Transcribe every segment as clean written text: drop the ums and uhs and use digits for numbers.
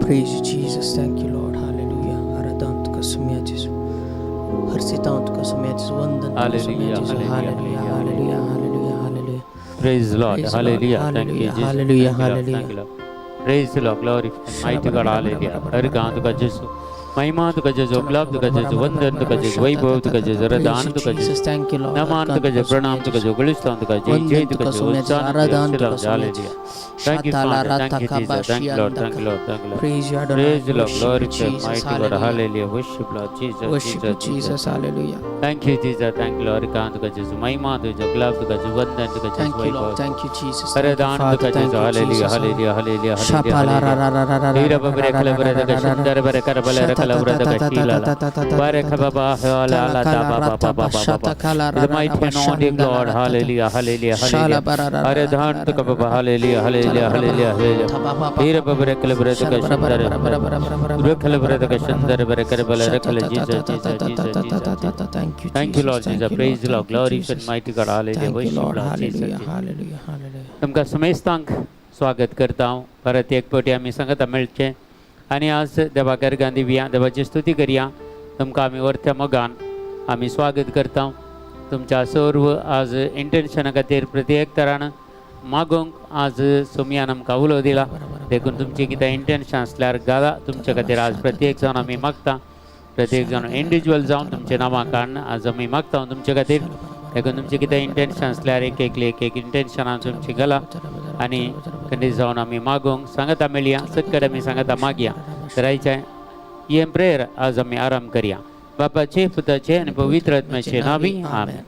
Praise you, Jesus. Thank you, Lord. Hallelujah. आराधना तुका सुम्या जेजू, हर्षिता तुका सुम्या जेजू, वंदन तुका सुम्या Hallelujah, जेजू. Hallelujah, hallelujah, hallelujah, hallelujah, hallelujah. Praise the Lord. Praise the Lord. Hallelujah. Thank you, Hallelujah. Jesus. Hallelujah. Thank you, Lord. Thank Hallelujah. you, Lord. Praise the Lord. Glory. Mighty God. Hallelujah. हर गां तुका जेसू, महिमा तुका जेसू, उपलब्ध तुका जेसू, वंदन तुका जेसू, वैभव तुका जेसू, Praise रदान you, तुका जेसू, Jesus. Thank you, Lord. नमान तुका जेसू, प्रणाम तुका जेसू, गुलिस्तान तुका जय जय वंदन तुका तुका जेसू, सुम्या जेसू, होसाना आराधन तुका तुका जेसू. सुम्या Hallelujah. जेसू. Thank you, शाताला Father. Thank you, राता Jesus. Thank you, Lord. Thank you, Lord. Thank you, Lord. Praise you, Adonai. Praise the Lord. Worship Glory you, to Jesus. mighty God. Hallelujah. Hallelujah. Worship Lord Jesus. Worship you, Jesus. Jesus. Jesus. Hallelujah. Thank you, Jesus. Thank you, Lord. गां तुका जेसू, महिमा तुझे, गुलाब तुका जेसू, वंदन तुका जेसू, Thank you, Lord. Vaibhav Thank you, Jesus. Thank you, Hardan Father. तुका Thank जेसू. you, hallelujah, Jesus. Hallelujah, hallelujah, hallelujah, Shapala ra hallelujah. ra ra ra ra ra Heera ra बबरे ra खल ra बरे ra दग ra ra. सुंदर बरे कर बले रखल बरे दग शीला बरे खबा हाला ला ता बा बा बा बा बा बा. The mighty and only God. Hallelujah, hallelujah, hallelujah. Hardan तुका बाबा. Hallelujah, hallelujah, hallelujah, hallelujah. हीरा बबरे खल बरे दग सुंदर रखल बरे दग सुंदर बरे कर बले रखल. Jesus, Jesus, Jesus, Jesus. Thank you, Thank you, Jesus. Lord Thank Jesus. you, Praise Lord. the Lord. Thank you, Glory to Jesus. mighty God. Hallelujah. Thank you, Worship Lord. Lord Jesus. Hallelujah. Hallelujah. Hallelujah. तुमकां समेस्तांक स्वागत करता हांव. परत एक फावटी आमी सांगता मेळचें आनी आज देवा गर्गान दिवया, देवाची स्तुती करया. तुमकां आमी वरत्या मोगान आमी स्वागत करता. तुमच्या सर्व आज इंटेन्शना खातीर प्रत्येक तरान मागोवंक आज सोमयान आमकां उलो दिला. देखून तुमचें कितें इंटेन्शन आसल्यार घाला. तुमच्या खातीर आज प्रत्येक जावन आमी मागता. प्रत्येक जाण इंडिविज्युअल जावन तुमच्या नांवां काडून आज आमी मागता तुमच्या खातीर. देखून तुमचें कितें इंटेन्शन आसल्यार एक एकली एक एक इंटेन्शनां तुमची घाला आनी खंडीत जावन आमी मागूंक सांगता मेळया सगळे आमी सांगता मागया. तर आयचें हें प्रेयर आज आमी आराम करया. बापाचे पुताचे आनी पवित्र आत्म्याचे नांवी आमेन.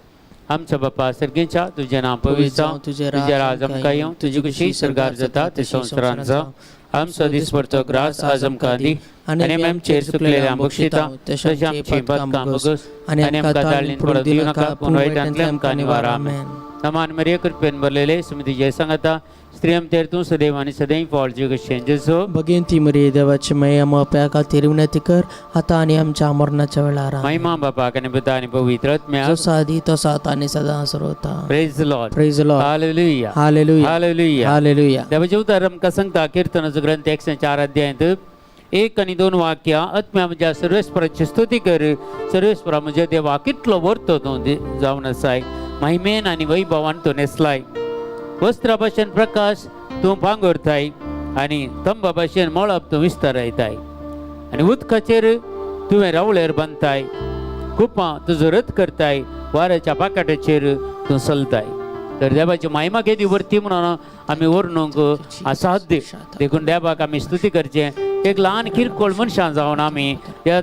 आमच्या बापा सर्गेच्या तुजें नांव पवित्र जावं, तुजें राज आमकां येवं, तुजी खुशी सर्गार जाता ते संवसारांत जावं. आमचो दिसपडतो ग्रास आज आमकां दी आनी आमी आमचेर चुकलेले बक्षिता तशें आमची पातकां भोगस आनी आमकां ताळणीन पडूंक दिवं नाका, पूण वायटांतले आमकां निवार. आमेन. नमान मरिये कृपेन भरलेले सुमती जय सांगता, स्त्रियम तेर तूं सदैव आनी सदैव फॉल जीव कशें जेजू. भगिनी मरिये देवाची माई, आम्हा पाप्या खातीर विनंती कर आता आणि आमच्या मरणाच्या वेळार. आमेन. महिमा बापाक आनी पुता आनी पवित्र आत्म्याक, जसो आदी तसो आता आणि सदा सर्वता. Praise Lord. Praise Lord. Hallelujah. Hallelujah. Hallelujah. Hallelujah. देवाचें उतर आमकां सांगता किर्तनाचो ग्रंथ 104 अध्यायांत 1 आनी 2 वाक्या, आत्म्या म्हज्या सर्वेस्पराची स्तुती कर, सर्वेस्परा म्हज्या देवा कितलो वर्तो तूं जावन आसाय, महिमेन आनी वैभवान तूं न्हेसलाय, वस्त्रा भाशेन प्रकाश तूं पांगुरताय आनी तंबा भाशेन मळब तूं विस्तारायताय आनी उदकाचेर तुवें रावळेर बांदताय, कुपां तुजो रथ करताय, वाऱ्याच्या पाकाट्याचेर तूं चलताय. तर देवाची महिमा केदी वरती म्हणून आमी व्हरणूंक असाध्य. देखून देवाक आमी स्तुती करचें. एक ल्हान किरकोळ मनशां जावन आमी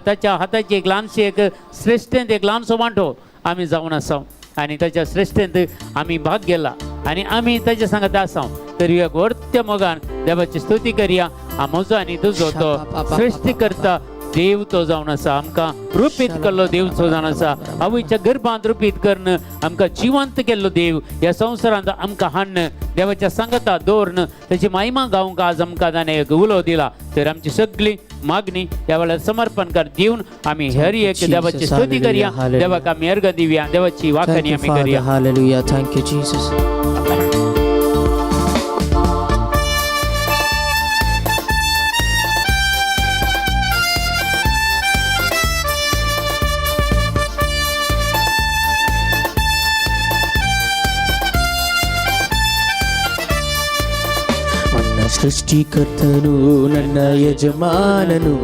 ताच्या हाताची एक ल्हानशी एक श्रेश्ठेंत एक ल्हानसो वांटो आमी जावन आसा आनी ताच्या श्रेश्ठेंत आमी भाग गेला आनी आमी ताच्या सांगता आसा. तर एक वर्त्य मोगान देवाची स्तुती करया. म्हजो आनी तुजो तो सृश्टी करता देव तो जावन आसा, आमकां रुपीत केल्लो देव तो जावन आसा, आवयच्या गर्भांत रुपीत करून आमकां जिवंत केल्लो देव ह्या संवसारांत आमकां हाडन देवाच्या सांगता दवरून ताची महिमा गावंक आज आमकां ताणें एक उलो दिला. तर आमची सगळी मागणी ह्या वेळार समर्पण कर दिवन आमी हर एक देवाची स्तुती करया, देवाक आमी अर्घ दिवया, देवाची वाखाणी आमी करया. Hallelujah. Thank you Jesus. ನನ್ನ ಸೃಷ್ಟಿಕರ್ತನು ನನ್ನ ಯಜಮಾನನು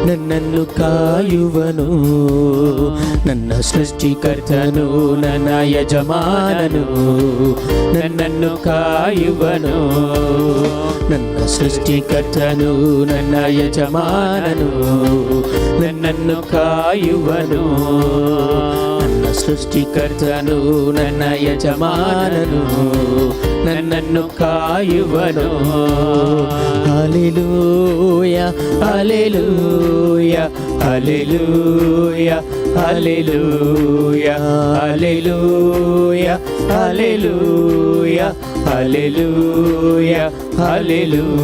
ನನ್ನನ್ನು ಕಾಯುವನು, ನನ್ನ ಸೃಷ್ಟಿಕರ್ತನು ನನ್ನ ಯಜಮಾನನು ನನ್ನನ್ನು ಕಾಯುವನು, ನನ್ನ ಸೃಷ್ಟಿಕರ್ತನು ನನ್ನ ಯಜಮಾನನು ನನ್ನನ್ನು ಕಾಯುವನು, ನನ್ನ ಸೃಷ್ಟಿಕರ್ತನು ನನ್ನ ಯಜಮಾನನು ನನ್ನನ್ನು ಕಾಯುವನು. Hallelujah, hallelujah, hallelujah, hallelujah, hallelujah, hallelujah, hallelujah, hallelujah, hallelujah,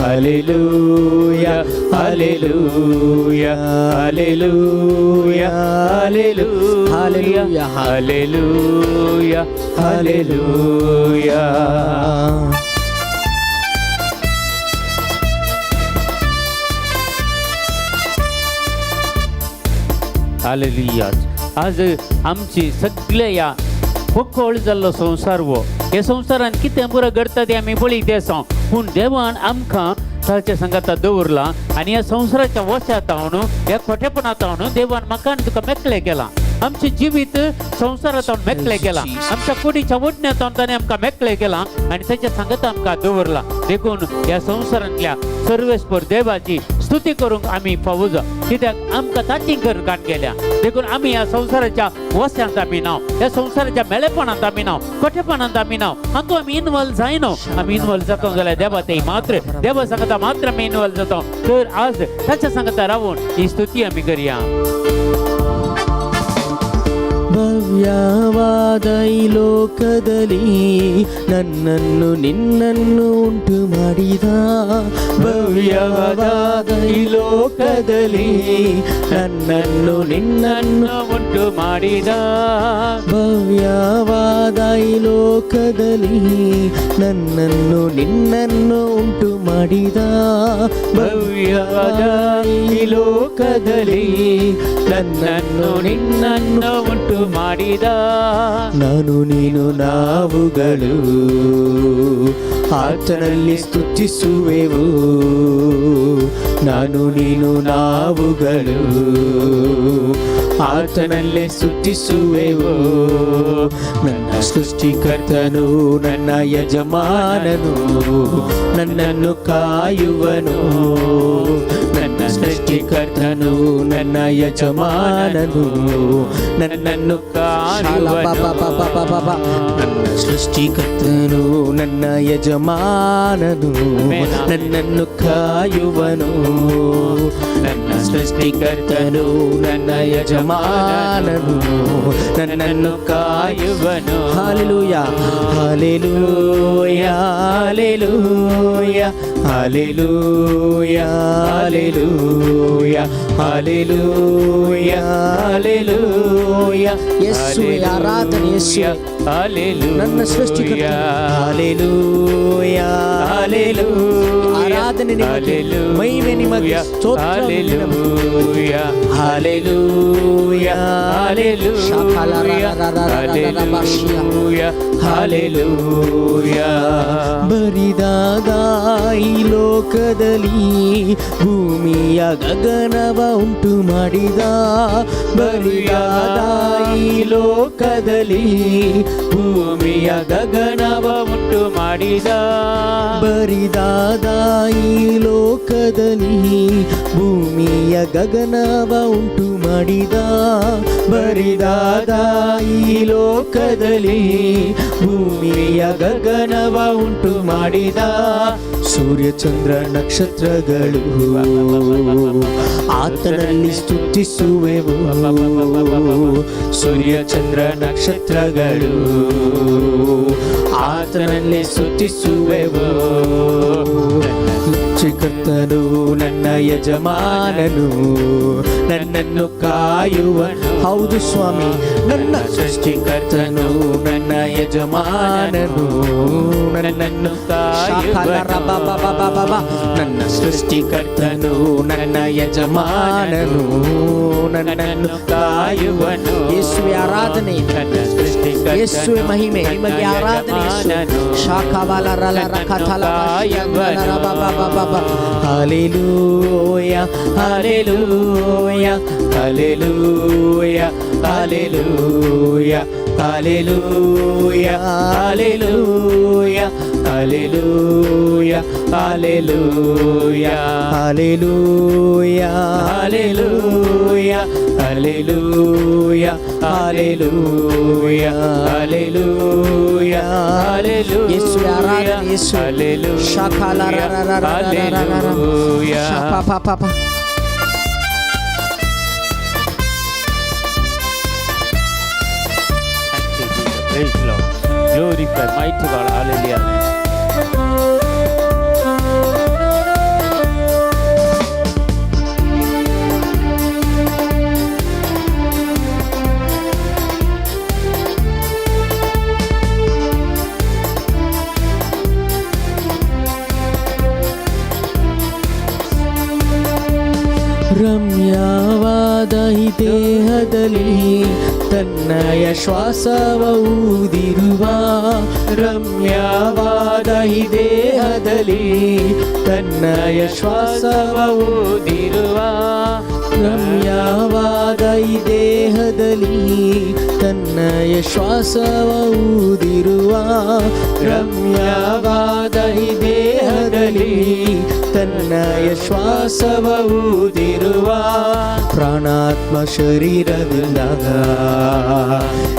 hallelujah, hallelujah, hallelujah, hallelujah, hallelujah, hallelujah, hallelujah. Hallelujah. आज आमची सगळे ह्या पोकळ जाल्लो संवसार हो, ह्या संवसारान कितें पुरो घडटा तें आमी पळयत आसा, पूण देवान आमकां ताच्या सांगाता दवरला आनी ह्या संवसाराच्या वशांत हावन ह्या खोटेपणांत हावन देवान म्हाका आनी तुका मेकळें केलां. आमचें जिवीत संवसारांत हावन मेकळें केलां, आमच्या कुडीच्या ओडण्यांत हावन ताणें आमकां मेकळें केलां आनी ताच्या सांगाता आमकां दवरला. देखून ह्या संवसारांतल्या सर्वेस्पर देवाची स्तुती करूंक आमी फावो जा, कित्याक आमकां ताची करून काण गेल्या. देखून आमी ह्या संवसाराच्या वस्यांत आमी ना, ह्या संवसाराच्या मेळेपणांत आमी ना, खोटेपणांत आमी ना, हातूंत आमी इनवॉल्व जायना. आमी इनवॉल्व जाता जाल्यार देवा ते मात्र देवा सांगता मात्र आमी इनवॉल्व जाता. तर आज ताच्या सांगता रावून ही स्तुती आमी करया. ಭವ್ಯವಾದ ಈ ಲೋಕದಲ್ಲಿ ನನ್ನನ್ನು ನಿನ್ನನ್ನು ಉಂಟು ಮಾಡಿದ, ಭವ್ಯವಾದ ಈ ಲೋಕದಲ್ಲಿ ನನ್ನನ್ನು ನಿನ್ನನ್ನು ಉಂಟು ಮಾಡಿದ, ಭವ್ಯವಾದ ಭವ್ಯವಾದ ಈ ಲೋಕದಲ್ಲಿ ನನ್ನನ್ನು ನಿನ್ನನ್ನು ಉಂಟು ಮಾಡಿದ. ಭವ್ಯವಾದ ಈ ಲೋಕದಲ್ಲಿ ನನ್ನನ್ನು ನಿನ್ನನ್ನು ಉಂಟು ಮಾಡಿದ. ನಾನು, ನೀನು, ನಾವುಗಳು ಆತನಲ್ಲಿ ಸ್ತುತಿಸುವೆವು. ನಾನು, ನೀನು, ನಾವುಗಳು ಆತನಲ್ಲೇ ಸ್ತುತಿಸುವೆವು. ನನ್ನ ಸೃಷ್ಟಿಕರ್ತನು ನನ್ನ ಯಜಮಾನನು, ನನ್ನನ್ನು ಕಾಯುವನು. ನನ್ನ ಸೃಷ್ಟಿಕರ್ತನು ನನ್ನ ಯಜಮಾನನು, ನನ್ನನ್ನು ಕಾಯುವನು. ನನ್ನ ಸೃಷ್ಟಿಕರ್ತನು ನನ್ನ ಯಜಮಾನನು, ನನ್ನನ್ನು ಕಾಯುವನು. ನನ್ನ ಸೃಷ್ಟಿಕರ್ತನು ನನ್ನ ಯಜಮಾನನು, ನನ್ನನ್ನು ಕಾಯುವನು. ಕಾಯುವನು. Hallelujah, hallelujah, hallelujah, hallelujah, hallelujah, hallelujah, hallelujah. ಯೇಸುವೇ ಆರಾಧನೆ, ಯೇಸುವೇ. ನನ್ನ ಸೃಷ್ಟಿಕರ್ತ. Hallelujah, hallelujah. ಆರಾಧನೆ ನಿಮಗೆ, ಮಹಿಮೆ ನಿಮಗೆ, ಸ್ತೋತ್ರ ನಿಮಗೆ. Hallelujah, hallelujah. ಬರಿದಾದ ಈ ಲೋಕದಲ್ಲಿ ಭೂಮಿಯ ಗಗನವ ಉಂಟು ಮಾಡಿದ. ಬರಿದಾದ ಈ ಲೋಕದಲ್ಲಿ ಭೂಮಿಯ ಗಗನವ ಉಂಟು ಮಾಡಿದ. ಬರಿದಾದ ಈ ಲೋಕದಲ್ಲಿ ಭೂಮಿಯ ಗಗನವ ಉಂಟು ಮಾಡಿದ. ಬರಿದಾದ ಈ ಲೋಕದಲ್ಲಿ ಭೂಮಿಯ ಗಗನವ ಉಂಟು ಮಾಡಿದ. ಸೂರ್ಯ, ಚಂದ್ರ, ನಕ್ಷತ್ರಗಳು ಆತನಲ್ಲಿ ಸ್ತುತಿಸುವೆವು. ಸೂರ್ಯ, ಚಂದ್ರ, ನಕ್ಷತ್ರಗಳು ಆತನಲ್ಲಿ ಸ್ತುತಿಸುವೆವು. ಸೃಷ್ಟಿಕರ್ತನು ನನ್ನ ಯಜಮಾನನು, ನನ್ನನ್ನು ಕಾಯುವನು. ಹೌದು ಸ್ವಾಮಿ. ನನ್ನ ಸೃಷ್ಟಿಕರ್ತನು ನನ್ನ ಯಜಮಾನನು, ನನ್ನನ್ನು ಕಾಯುವನು. ನನ್ನ ಸೃಷ್ಟಿಕರ್ತನು ನನ್ನ ಯಜಮಾನನು, ನನ್ನನ್ನು ಕಾಯುವನು. ಯೇಸುವೆ ಆರಾಧನೆ. ನನ್ನ ಸೃಷ್ಟಿಕರ್ತನು ಯೇಸುವೆ ಮಹಿಮೆ ನಿಮಗೆ, ಆರಾಧನೆ ಯೇಸುವೆ. ಶಾಖವಾಲ ರಲ ರಕಥಲ ಬಾಷಿಯ ಬ ಬ ಬ ಬ ಬ. Hallelujah, hallelujah, hallelujah, hallelujah, hallelujah, hallelujah, hallelujah, hallelujah, hallelujah, hallelujah, hallelujah, hallelujah, hallelujah. ಯೇಸುವೆ ಆರಾಧನೆ, ಯೇಸುವೆ. ಶಾಖಾಲ ರ ರ ರ ರ ರ ರ ರ ರ. ಶಾಪ ಪ ಪ ಪ. Thank you, Jesus. Praise the Lord. Glorify mighty God. Hallelujah. Amen. ರಮ್ಯವಾದ ಈ ದೇಹದಲ್ಲಿ ತನ್ನಯ ಶ್ವಾಸವ ಊದಿರುವ. ರಮ್ಯವಾದ ಈ ದೇಹದಲ್ಲಿ ತನ್ನಯ ಶ್ವಾಸವ ಊದಿರುವ. ರಮ್ಯವಾದ ಈ ದೇಹದಲ್ಲಿ ತನ್ನಯ ಶ್ವಾಸವ ಊದಿರುವ. ರಮ್ಯವಾದ ಈ ದೇಹದಲ್ಲಿ ತನ್ನಯ ಶ್ವಾಸವ ಊದಿರುವ. ಪ್ರಾಣಾತ್ಮ ಶರೀರದಿಂದ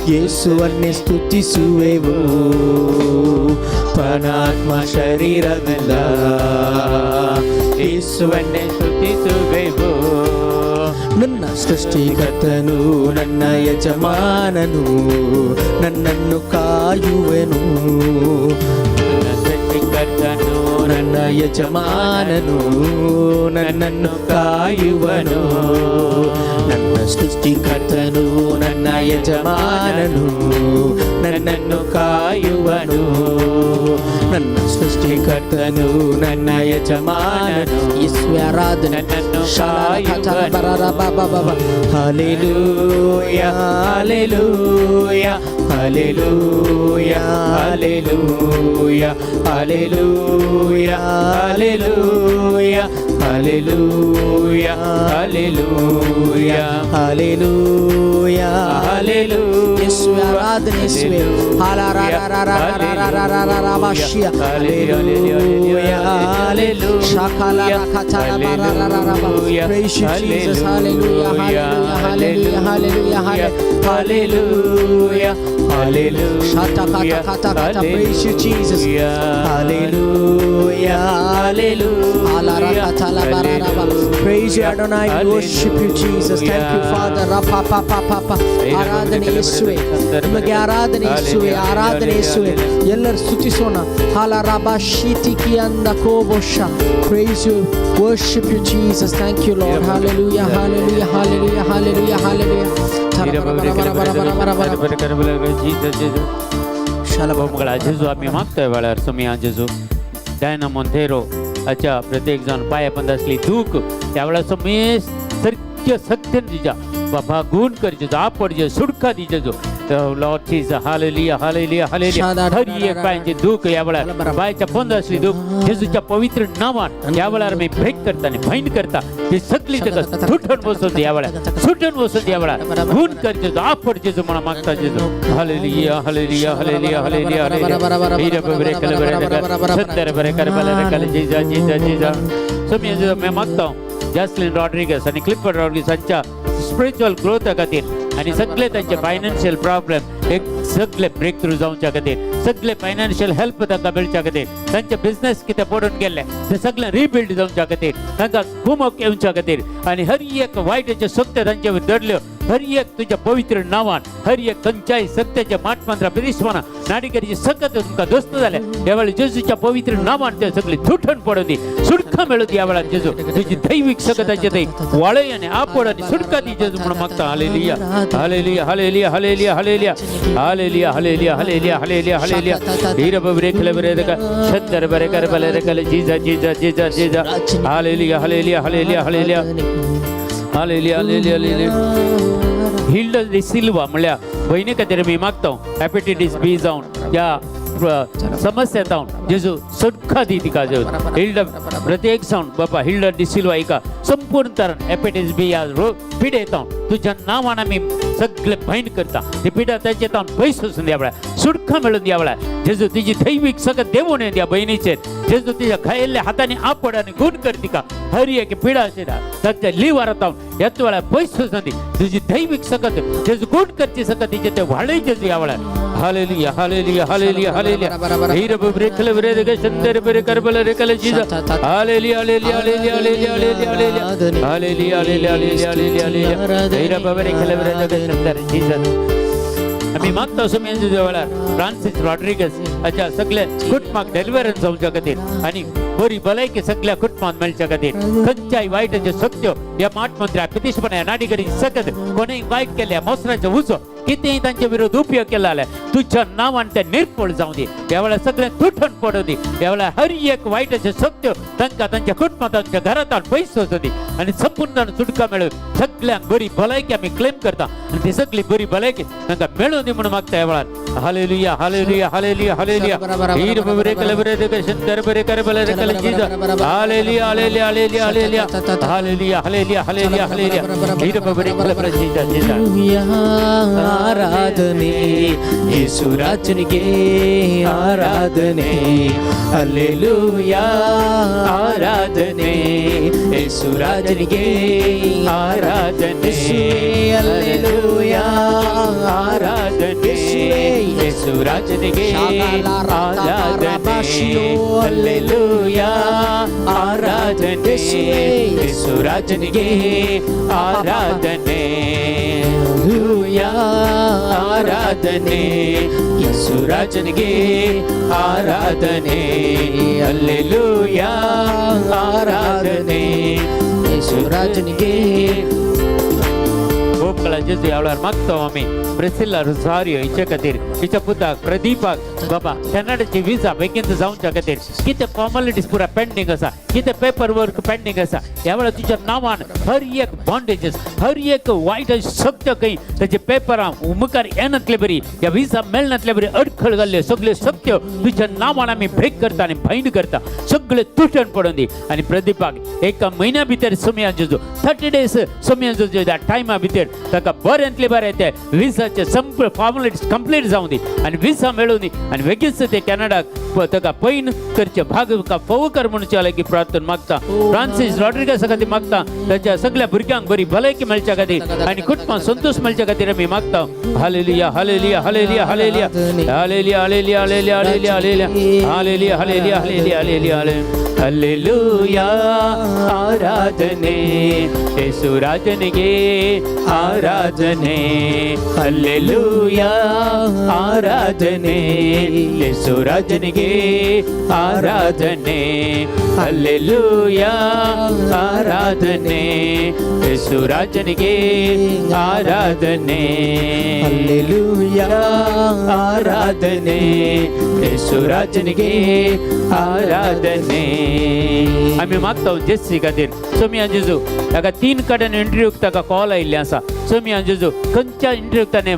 ಯೇಸುವನ್ನೇ ಸ್ತುತಿಸುವೆವು. ಪ್ರಾಣಾತ್ಮ ಶರೀರದಿಂದ ಯೇಸುವನ್ನೇ ಸ್ತುತಿಸುವೆವು. ನನ್ನ ಸೃಷ್ಟಿಕರ್ತನು ನನ್ನ ಯಜಮಾನನು, ನನ್ನನ್ನು ಕಾಯುವೆನು. ನನ್ನ ಸೃಷ್ಟಿಕರ್ತನು ನನ್ನ ಯಜಮಾನನು, ನನ್ನನ್ನು ಕಾಯುವನು. ನನ್ನ ಸೃಷ್ಟಿಕರ್ತನು ನನ್ನ ಯಜಮಾನನು, ನನ್ನನ್ನು ನನ್ನನ್ನು ಕಾಯುವನು. ನನ್ನ ಸೃಷ್ಟಿಕರ್ತನು ನನ್ನ ಯಜಮಾನನು, ಯೇಸುವೆ ಆರಾಧನೆ. ನನ್ನನ್ನು ಕಾಯುವನು. Hallelujah, hallelujah, hallelujah, hallelujah, hallelujah, hallelujah, hallelujah, hallelujah, hallelujah, hallelujah. ಯೇಸುವೆ ಆರಾಧನೆ, ಯೇಸುವೆ. ಹಾಲಾರಾರಾರಾರಾರಾರಾರಾರಾರಾರಾರಾಶಿಯ. Hallelujah, ಶಾಖಾಲಾರಾಖಾಚಾರಾರಾರಾರಾರಾ. Praise you, Jesus. Hallelujah, hallelujah, hallelujah, hallelujah, hallelujah, hallelujah. ಶಾತಕಾತಕಾತಕಾತ. Praise you, Jesus. Hallelujah, hallelujah. ಹಾಲಾರಾಖಾಚಾಲಾಬಾರಾರಾಬಾ. Praise you, Adonai. We worship you, Jesus. Thank you, Father. Rapa pa pa pa pa. ಆರಾಧನೆ ಯೇಸುವೆ, ನಿಮಗೆ ಆರಾಧನೆ ಯೇಸುವೆ, ಆರಾಧನೆ ಯೇಸುವೆ. ಎಲ್ಲರೂ ಸ್ತುತಿಸೋಣ. ಹಾಲಾರಾಬ ಶೀತಿಕಿ ಅಂದ ಕೋಬೋಶ. Praise you, worship you, Jesus. Thank you, Lord. Hallelujah, hallelujah, hallelujah, hallelujah, hallelujah. Mangala जेजू, आमी मागतोय वेळार सोमया जेजू, डायना मोंतेरो हाच्या प्रत्येक जाण पांया पंद आसली दूख त्या वेळार समेस सारक्या सत्यान दिजा बाबा, गुण कर जेजू, आपड जेजू, सुटका दी जेजू. लॉर्ड जीसस, हालेलुया, हालेलुया, हालेलुया. हर एक बायांची दूख या वेळार बायच्या पंद आसली दूख जेजूच्या पवित्र नावान या वेळार मी ब्रेक करता आनी बाइंड करता. ती सगळी ताका सुटून बसून या वेळार, सुटून बसून या वेळार गुण कर जेजू, आपड जेजू म्हणून मागता जेजू. Hallelujah, hallelujah, hallelujah, hallelujah, hallelujah. हीरा बरे कल बरे सत्तर बरे कर बले कल जीजा जीजा जीजा. सो मी जेजू मी मागता जास्लिन रॉड्रिगस आणि क्लिफर्ड रॉड्रिगस हांच्या स्पिरिच्युअल ग्रोथा खातीर आणि सगळे तांचे फायनान्शियल प्रॉब्लेम एक सगळे ब्रेक थ्रू जावच्या खातीर, सगळे फायनान्शियल हेल्प तांकां मेळच्या खातीर, तांचे बिझनेस कितें पडून गेल्ले ते सगळे रिबिल्ड जावच्या खातीर, तांकां कुमक येवच्या खातीर आणि हर एक वायटाच्यो शक्त्यो तांचे दडल्यो, हर एक तुज्या पवित्र नांवान हर एक खंयच्याय सत्याच्या माटमंत्रा बिरिस्वाना नाडिकरीची सकत तुमकां दोस्त जाले ह्या वेळार जेजूच्या पवित्र नांवान ते सगळी तुटून पडूं दी, सुटका मेळूं दी. ह्या वेळार जेजू तुजी दैवीक सकताचे थंय वाळय आनी आपड आनी सुटका दी जेजू म्हणून मागता. Hallelujah, hallelujah, hallelujah, hallelujah, hallelujah, hallelujah, hallelujah, hallelujah, hallelujah, hallelujah. हीर बरे खले बरे दका छत्तर बरे कर बले रकले जीजा जीजा जीजा जीजा. Hallelujah, hallelujah, hallelujah, hallelujah, hallelujah, hallelujah, hallelujah. Hilda D'Silva म्हणल्यार भयणी खातीर मी मागता, हेपेटायटीस बी जावन ह्या समस्या जावन जेजू सुटका दी तिका जेजू. हिल्डा प्रत्येक जावन बाबा हिल्डा डिसिल्वा हिका संपूर्ण तरान हेपेटायटीस बी ह्या रोग पिडेत तुज्या नांवान आमी सगळे बाइंड करता. ती पिडा ताचे तावन पयस वचून ह्या वेळार सुटका मेळून ह्या वेळार जेजू तुजी दैवीक सगळं देवून येवन त्या भयणीचेर जेजू तुज्या घायल्ल्या हातांनी आपड आनी गुण कर तिका. हर एक पिडा आशिल्ल्या ताच्या लिवार तावन ह्याच वेळार पयस वचून दी. तुजी दैवीक सकत जेजू गुण करची सकत तिचे ते वाडय जेजू ह्या वेळार. Hallelujah, hallelujah, hallelujah, hallelujah. हीर बरे खले बरे रे संदर बरे करबल रे कले जीजा. Hallelujah, hallelujah, hallelujah, hallelujah, hallelujah, hallelujah, hallelujah, hallelujah, hallelujah, hallelujah. हीर बरे खले बरे रे संदर जीजा. आमी मागता सुमी तुज्या वेळार फ्रांसीस रॉड्रिगस हाच्या सगळे कुटुंबाक डेलिवरन्स जावच्या खातीर आनी बरी भलायकी सगळ्या कुटुंबात मेळच्या खातीर, खंयच्याय वायटाच्यो शक्त्यो ह्या माट मंत्र्या पितिशपणा नाडिगरी सकत कोणीय वायट केल्या मोसराचो उजो कितेंय तांचे विरोध उपयोग केला जाल्यार तुज्या नांवान ते निर्फळ जावं दी. ह्या वेळार सगळें तुटून पडूं दी. ह्या वेळार हर एक वायटाच्यो शक्त्यो तांकां तांच्या कुटुंबात तांच्या घरांत पयस वचूं दी आनी संपूर्ण सुटका मेळूं. सगळ्यांक बरी भलायकी आमी क्लेम करता आनी ती सगळी बरी भलायकी तांकां मेळूं दी म्हणून मागता ह्या वेळार. Hallelujah, hallelujah, hallelujah, hallelujah. हीर बरे कले बरे दे शंकर बरे कर बले रे कले जीजा. Hallelujah, hallelujah, hallelujah, hallelujah, hallelujah, hallelujah, hallelujah, hallelujah. हीर बरे कले बरे जीजा जीजा. ಆರಾಧನೆ ಯೇಸುರಾಜನಿಗೆ ಆರಾಧನೆ, ಅಲ್ಲೆಲೂಯಾ ಆರಾಧನೆ ಯೇಸುರಾಜನಿಗೆ ಆರಾಧನೆ, ಅಲ್ಲೆಲೂಯಾ ಆರಾಧನೆ ಯೇಸುರಾಜನಿಗೆ ಆರಾಧನೆ, ಅಲ್ಲೆಲೂಯಾ ಆರಾಧನೆ ಯೇಸುರಾಜನಿಗೆ ಆರಾಧನೆ, ಅಲ್ಲೆಲೂಯಾ ಆರಾಧನೆ ಯೇಸುರಾಜನಿಗೆ ಆರಾಧನೆ, ಅಲ್ಲೆಲೂಯಾ ಆರಾಧನೆ ಯೇಸುರಾಜನಿಗೆ. खूप मंगळा जेजू ह्या वेळार मागता आमी प्रेसिल्ला रोजारियो हिचे खातीर, हिच्या पुताक प्रदीपाक बाबा कॅनडाची विजा बेगीन जावच्या खातीर कितें फॉर्मेलिटीज पुरा पेंडींग आसा, कितें पेपर वर्क पेंडींग आसा, ह्या वेळार तुज्या नांवान हर एक बॉन्डेजीस, हर एक वायट शक्त खंय ताचे पेपरां मुखार येनातले बरी, ह्या विजा मेळनातले बरी अडखळ घाल्ले सगळे सत्य तुज्या नांवान आमी ब्रेक करता आनी बायंड करता, सगळे तुटण पडून दी. आनी प्रदीपाक एका म्हयन्या भितर सोमया जेजू 30 डेज सोमया जेजू त्या टायमा भितर ताका बऱ्यांतले बरें ते विजाचे संप फॉर्मेलिटीज कंप्लीट जावं दी आनी विजा मेळूं दी आनी बेगीच ते कॅनडाक ताका पैन करचे भाग फावो कर म्हणून लागीं प्रार्थना मागता. फ्रांसीस रॉड्रिगसा खातीर मागता, ताच्या सगळ्या भुरग्यांक बरी भलायकी मेळच्या खातीर आनी कुटुंबाक संतोष मेळच्या खातीर आमी मागता. Hallelujah, hallelujah, hallelujah, hallelujah, hallelujah, hallelujah, hallelujah, hallelujah, hallelujah, hallelujah, hallelujah, hallelujah, hallelujah. ಆರಾಧನೆ ಯೇಸುರಾಜನಿಗೆ ಆರಾಧನೆ, ಹಲ್ಲೆಲೂಯಾ. ಆರಾಧನೆ ಯೇಸುರಾಜನಿಗೆ ಆರಾಧನೆ, ಹಲ್ಲೆಲೂಯಾ. ಆರಾಧನೆ ಯೇಸುರಾಜನಿಗೆ ಆರಾಧನೆ, Hallelujah. ಆರಾಧನೆ ಯೇಸುರಾಜನಿಗೆ ಆರಾಧನೆ. आमी मागता जेसी खातीर सोमिया जेजू, ताका तीन कडेन इंटरव्यूक ताका कॉल आयिल्लें आसा. सोमिया जेजू, खंयच्या इंटरव्यूक ताणें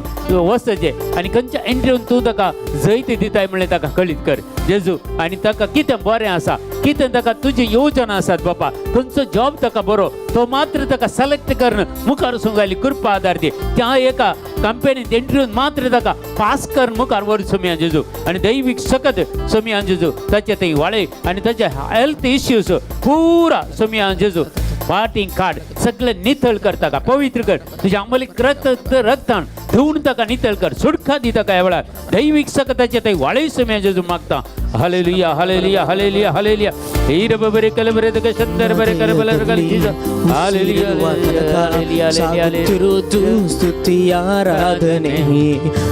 वचचें आनी खंयच्या इंटरव्यून तूं ताका जैत दिताय म्हणलें ताका कळीत कर जेजू. आनी ताका कितें बरें आसा, कितें ताका तुजी योजना आसात बापा, खंयचो जॉब ताका बरो तो मात्र ताका सिलेक्ट करून मुखार वचूंक जाय कृपा आदार दी. त्या एका कंपनीत इंटरव्यून मात्र ताका पास कर मुखार वर सोमिया जेजू. आनी दैवीक सकत सोमिया जेजू ताचे थंय वाळे आनी ताचे हेल्थ इश्यूज पुरा सोमिया जेजू पार्टींग काड, सगळे नितळ कर, ताका पवित्र कर, तुझ्या अंबलीक रक्त रक्तान धुवून ताका नितळ कर, सुटका दी ताका ह्या वेळार दैवीक सकताचे थंय वाळे सोमिया जेजू मागता. Hallelujah, hallelujah, hallelujah, hallelujah. Hero बरे कल बरे तक शंदर बरे कर बल कर जीसस. Hallelujah, hallelujah, hallelujah. ಸಾಗುತ್ತಿರುವುದು ಸ್ತುತಿ ಆರಾಧನೆ,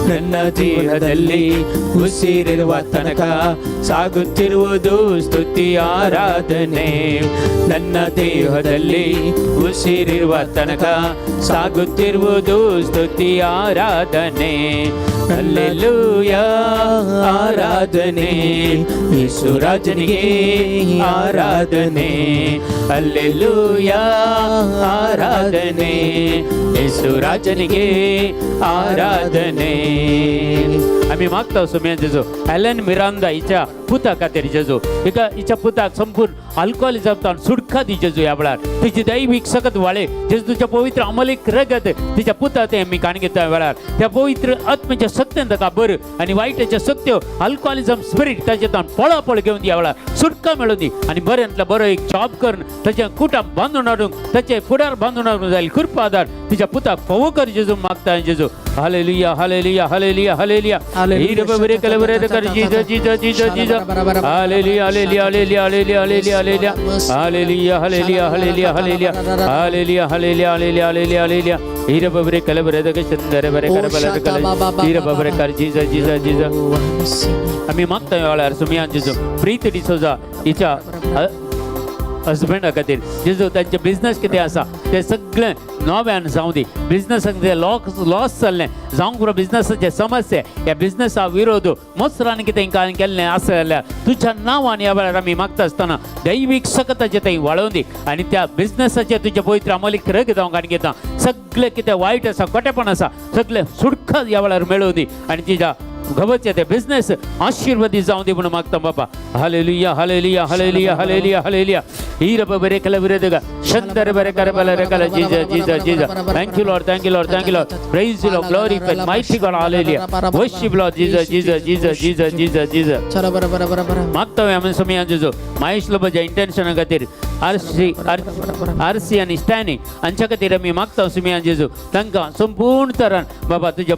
ನನ್ನ ಜೀವನದಲ್ಲಿ ಉಸಿರಿರುವ ತನಕ ಸಾಗುತ್ತಿರುವುದು ಸ್ತುತಿ ಆರಾಧನೆ, ನನ್ನ ದೇಹದಲ್ಲಿ ಉಸಿರಿರುವ ತನಕ ಸಾಗುತ್ತಿರುವುದು ಸ್ತುತಿ ಆರಾಧನೆ. ಅಲ್ಲೆಲೂಯ, ಆರಾಧನೆ ಯೇಸುರಾಜನಿಗೆ ಆರಾಧನೆ, ಅಲ್ಲೆಲೂಯ. ಆರಾಧನೆ ಯೇಸುರಾಜನಿಗೆ ಆರಾಧನೆ. आमी मागता सोमिया जेजू एलन मिरांदा हिच्या पुता खातीर जेजू, हिका हिच्या पुताक संपूर्ण अल्कोहोलिझम सुटका दी जेजू. ह्या वेळार तिची दैवीक सकत वाळे जेजू, तुझ्या पवित्र अमलीक रगत तिच्या पुता ते आमी काण घेता. वेळार त्या पवित्र आत्म्याच्या सत्यान ताका बरं आनी वायटाच्या सत्य अल्कोहोलिझम स्पिरीट ताच्या पळापळ घेवन ह्या वेळार सुटका मेळून दी. आनी बऱ्यांतला बरो एक जॉब करून ताच्या कुटां बांदून हाडूंक, ताचे फुडार बांदून हाडूंक जाय कृपा आदार तिच्या पुताक फावो कर जेजू मागता जेजू. Hallelujah, hallelujah, hallelujah, hallelujah. Jesus, Jesus, Jesus, Jesus. Hallelujah, hallelujah, hallelujah, hallelujah, hallelujah, hallelujah, hallelujah, hallelujah, hallelujah, hallelujah, hallelujah, hallelujah, hallelujah, hallelujah. हीर बबरे कलबरे दग चंदर बरे कर बल कल हीर बबरे कर जीसस, जीसस, जीसस. आम्ही मागता वेळार सुमिया जेजू प्रीत डिसोजा हिच्या हजबंडा खातीर जेजू, तांचे बिझनस कितें आसा ते सगळें नव्यान जावं दी. बिझनसाक ते लॉस जाल्लें जावंक पुरो, बिझनसाचे समस्या, ह्या बिझनसा विरोध मोसरान कितें कांय केल्लें आसा जाल्यार तुज्या नांवान ह्या वेळार आमी मागता आसतना दैवीक सकताचें थंय वाळोवन दी. आनी त्या बिझनसाचें तुज्या पवित्र अमलीक रग जावंक आनी घेता सगळें कितें वायट आसा, खोटेपण आसा, सगळें सुटका ह्या वेळार मेळोवन दी आनी तुज्या घोवाचे ते बिझनेस आशीर्वादी जावं दी म्हणून मागता बाबा. Hallelujah, hallelujah, hallelujah, hallelujah, hallelujah. हीर बरे कल विरोध शंदर बरे कर बल रे कल. Jesus, Jesus, Jesus. Thank you, Lord. Thank you, Lord. Thank you, Lord. Praise you, Lord. Glorify mighty God. Hallelujah. Worship, Lord. Jesus, Jesus, Jesus, Jesus, Jesus, Jesus. चला, बरं बरं बरं बरं. मागता आमी सोमया जेजू महेश लोबाच्या इंटेन्शना खातीर, आरसी आरसी आनी स्टॅनी हांच्या खातीर आमी मागता सुमिया जेजू, तांकां संपूर्ण तरान बाबा तुज्या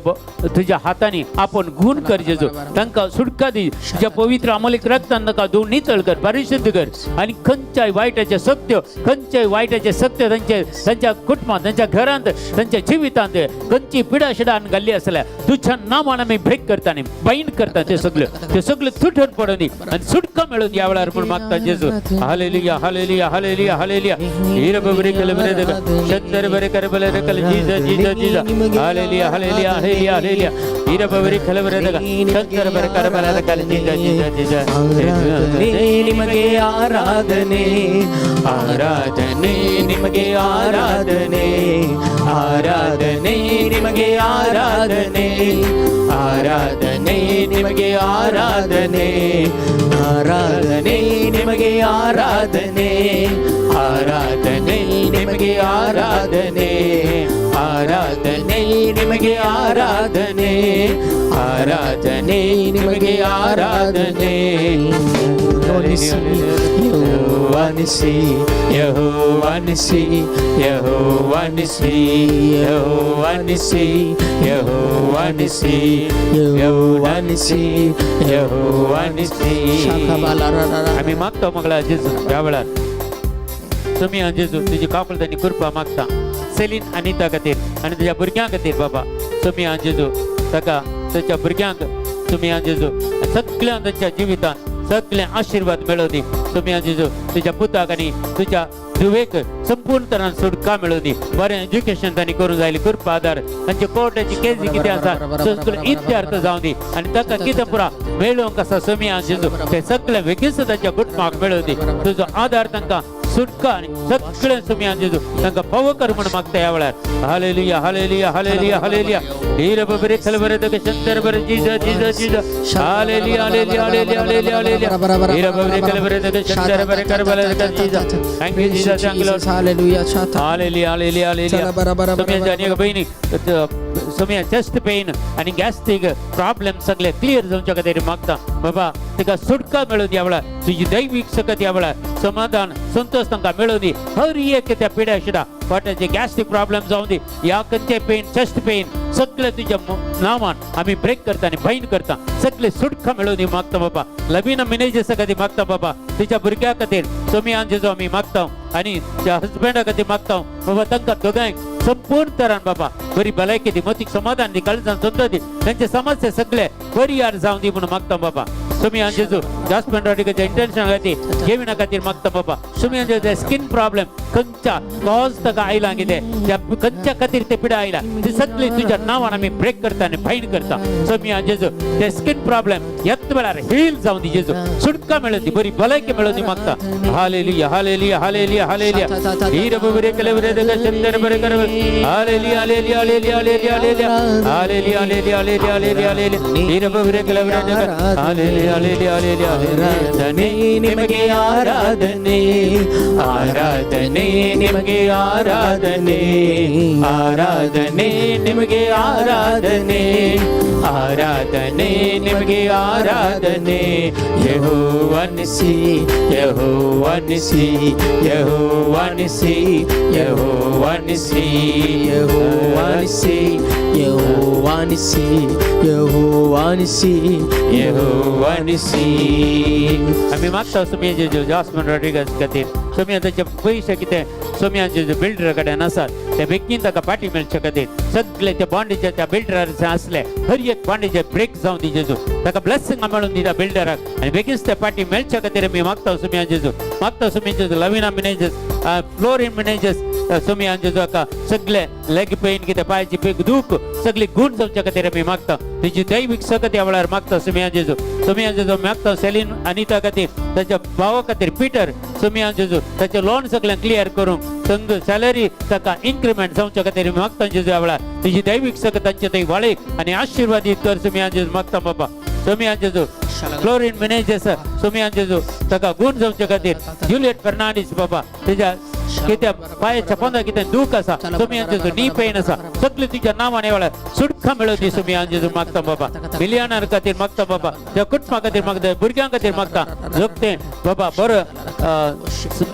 तुज्या हातांनी आपण गुण कर जेजू. तांकां सुटका दी, तुज्या पवित्र अमलीक रक्तान तांकां धुवन नितळ कर, परिशुद्ध कर. आनी खंयच्याय वायटाचे सत्य, खंयच्याय वायटाचे सत्य तांचे तांच्या कुटुंबात, तांच्या घरांत, तांच्या जिवितांत खंयची पिडा शिडान घाल्ली आसल्यार तुज्या नांवान आमी ब्रेक करता आनी बाइंड करता. ते सगळे, ते सगळे तुटून पडून दी आनी सुटका मेळून ह्या वेळार म्हूण मागता जेजू. Hallelujah, hallelujah, Hallelujah, hallelujah. ಈರಬಬರಿ ಕಲಬರದ ಶಂದರ ಬರೆ ಕರಬಲದ ಕಲ ಜೀಸ ಜೀಸ ಜೀಸ. Hallelujah, hallelujah, hallelujah, hallelujah. ಈರಬಬರಿ ಕಲಬರದ ಶಂದರ ಬರೆ ಕರಬಲದ ಕಲ ಜೀಸ ಜೀಸ ಜೀಸ. ಆರಾಧನೆ ನಿಮಗೆ ಆರಾಧನೆ, ಆರಾಧನೆ ನಿಮಗೆ ಆರಾಧನೆ, ಆರಾಧನೆ ನಿಮಗೆ ಆರಾಧನೆ, ಆರಾಧನೆ ನಿಮಗೆ ಆರಾಧನೆ, ಆರಾಧನೆ ನಿಮಗೆ ಆರಾಧನೆ, ಆರಾಧನೆ ನಿಮಗೆ ಆರಾಧನೆ, ಆರಾಧನೆ ನಿಮಗೆ ಆರಾಧನೆ, ಆರಾಧನೆ ನಿಮಗೆ ಆರಾಧನೆ. ಯೆಹೋವನಿಸಿ, ಯೆಹೋವನಿಸಿ, ಯೆಹೋವನಿಸಿ, ಯೆಹೋವನಿಸಿ, ಯೆಹೋವನಿಸಿ, ಯೆಹೋವನಿಸಿ, ಯೆಹೋವನಿಸಿ. आम्ही मागतो मंगळा जेजू ह्या वेळार तुमी जेजू तुजी काकुळट आनी कृपा मागता सेलीन अनिता खातीर आनी तुज्या भुरग्यां खातीर बाबा. तुमी जेजू ताका ताच्या भुरग्यांक तुमी जेजू सगळ्या तांच्या जिवितांत सगळे आशिर्वाद मेळोवं दी. तुमी जेजू तुज्या पुताक आनी तुज्या धुवेक संपूर्ण तरान सुटका मेळोवं दी. बरें एज्युकेशन तांणी करूंक जाय कृपा आदार. तांचे कोर्टाची केसी कितें आसा सगळें इत्यर्थ जावं दी आनी ताका कितें पुरा मेळोवंक आसा सुमी जेजू ते सगळे बेगीन तांच्या कुटुंबाक मेळोवं दी. तुजो आदार तांकां सुटका आनी सगळें सुमी जेजू तांकां फावो कर म्हूण मागता ह्या वेळार. Hallelujah, hallelujah, hallelujah, hallelujah. हीर बरे खलबरे तक शंकर बरे जीज जीज जीज. Hallelujah, hallelujah, hallelujah, hallelujah, hallelujah. हीर बरे खलबरे तक शंकर बरे करबले तक जीज. Thank you Jesus, thank you Lord. Hallelujah. Hallelujah, hallelujah, hallelujah. चला, बरं, बरं, सुम्या बरं, अनेक बहिणी सुम्या चेस्ट पेन आणि गॅस्ट्रिक प्रॉब्लेम सगळे क्लियर जावच्या खातीर मागता बाबा. तिका सुटका मेळून ह्या वेळार तुजी दैवीक सकत ह्या वेळार समाधान संतोष तांकां मेळून दी. हर एक त्या पिड्या सुद्धा पोटाचे गॅस्ट्रिक प्रॉब्लेम जावं दी या खंयचे पेन चेस्ट पेन सगळे तुज्या नांवान आमी ब्रेक करता आनी बायंड करता. सगळे सुटका मेळून दी मागता बाबा. लवीना मिनेजीसा खातीर मागता बाबा. तिच्या भुरग्या खातीर सोमियान जेजो आमी मागता आनी त्या हजबंडा खातीर मागता बाबा. तांकां दोगांयक संपूर्ण तरान बाबा बरी भलायकी दी, मतीक समाधान दी, काळजान संतोष दी. तांचे समस्या सगळे परिहार जावं दी म्हणून मागता बाबा. सुमियान जेजू जास्मिन रॉड्रिगच्या इंटेन्शन खातीर जेविना खातीर मागता बाबा. सुमियान जेजू स्किन प्रॉब्लेम खंयच्या कॉज ताका आयला कितें त्या खंयच्या खातीर ते पिडा आयला ती सगळी तुज्या नांवान आमी ब्रेक करता आनी बायंड करता. सुमियान जेजू ते स्किन प्रॉब्लेम येत वेळार हील जावं दी जेजू, सुटका मेळूं दी, बरी भलायकी मेळूं दी मागता. Hallelujah, hallelujah, hallelujah, hallelujah. हीर बरे कले बरे चंदन बरे कर. Hallelujah, hallelujah, hallelujah, hallelujah, hallelujah, hallelujah, hallelujah, hallelujah, hallelujah, hallelujah. हीर बरे कले बरे. Hallelujah, hallelujah, hallelujah. ಆರಾಧನೆ ನಿಮಗೆ ಆರಾಧನೆ, ಆರಾಧನೆ ನಿಮಗೆ ಆರಾಧನೆ, ಆರಾಧನೆ ನಿಮಗೆ ಆರಾಧನೆ, ಆರಾಧನೆ ನಿಮಗೆ ಆರಾಧನೆ. ಯೆಹೋವನಿಸಿ, ಯೆಹೋವನಿಸಿ, ಯೆಹೋವನಿಸಿ, ಯೆಹೋವನಿಸಿ, ಯೆಹೋವನಿಸಿ, ಯೆಹೋವನಿಸಿ, ಯೆಹೋವನಿಸಿ, यहोवानिसी. आम्ही मागता सुमी जेजू जास्मिन रॉड्रिगस खातीर. सुमी ताचे पयशे कितें सुमी जेजू बिल्डरा कडेन आसात ते बेगीन ताका पाटी मेळचे खातीर सगळे ते बॉन्डीचे त्या बिल्डरार आसले हर एक बॉन्डीचे ब्रेक जावं दी जेजू. ताका ब्लेसिंग मेळून दी त्या बिल्डराक आनी बेगीन ते पाटी मेळचे खातीर आमी मागता सुमी जेजू. मागता सुमी जेजू लविना मिनेजस, फ्लोरीन मिनेजस, सुमी जेजू हाका सगळे लेग पेन कितें पांयची पेक दूख सगळी गुण जावच्या खातीर आमी मागता. तुजी दैवीक सकत ह्या वेळार मागता सुमी जेजू. सुमी जेजू मागता सेलीन अनिता खातीर, ताच्या भावा खातीर पिटर. सुमी जेजू ताचें लोन सगळें क्लियर करूंक संग सॅलरी ताका इन्क्रिमेंट जावच्या खातीर मागता जेजू. ह्या वेळार तुजी दैवीक सकत तांचे थंय वाळय आनी आशिर्वादीत कर सुमी जेजू मागता बाबा. सुमी जेजू फ्लोरीन मिनेजस सुमी जेजू ताका गुण जावचे खातीर. जुलियट फर्नांडीस बाबा तेज्या कित्या पायाच्या पोंदा कितें दूख आसा सुमी जेजू, नी पेन आसा सगळें तुज्या नांवान ह्या वेळार सुटका मेळोवं दी सुमी जेजू मागता बाबा. मिलियनार खातीर मागता बाबा. त्या कुटुंबा खातीर मागता, भुरग्यां खातीर मागता. जोगते बाबा बरो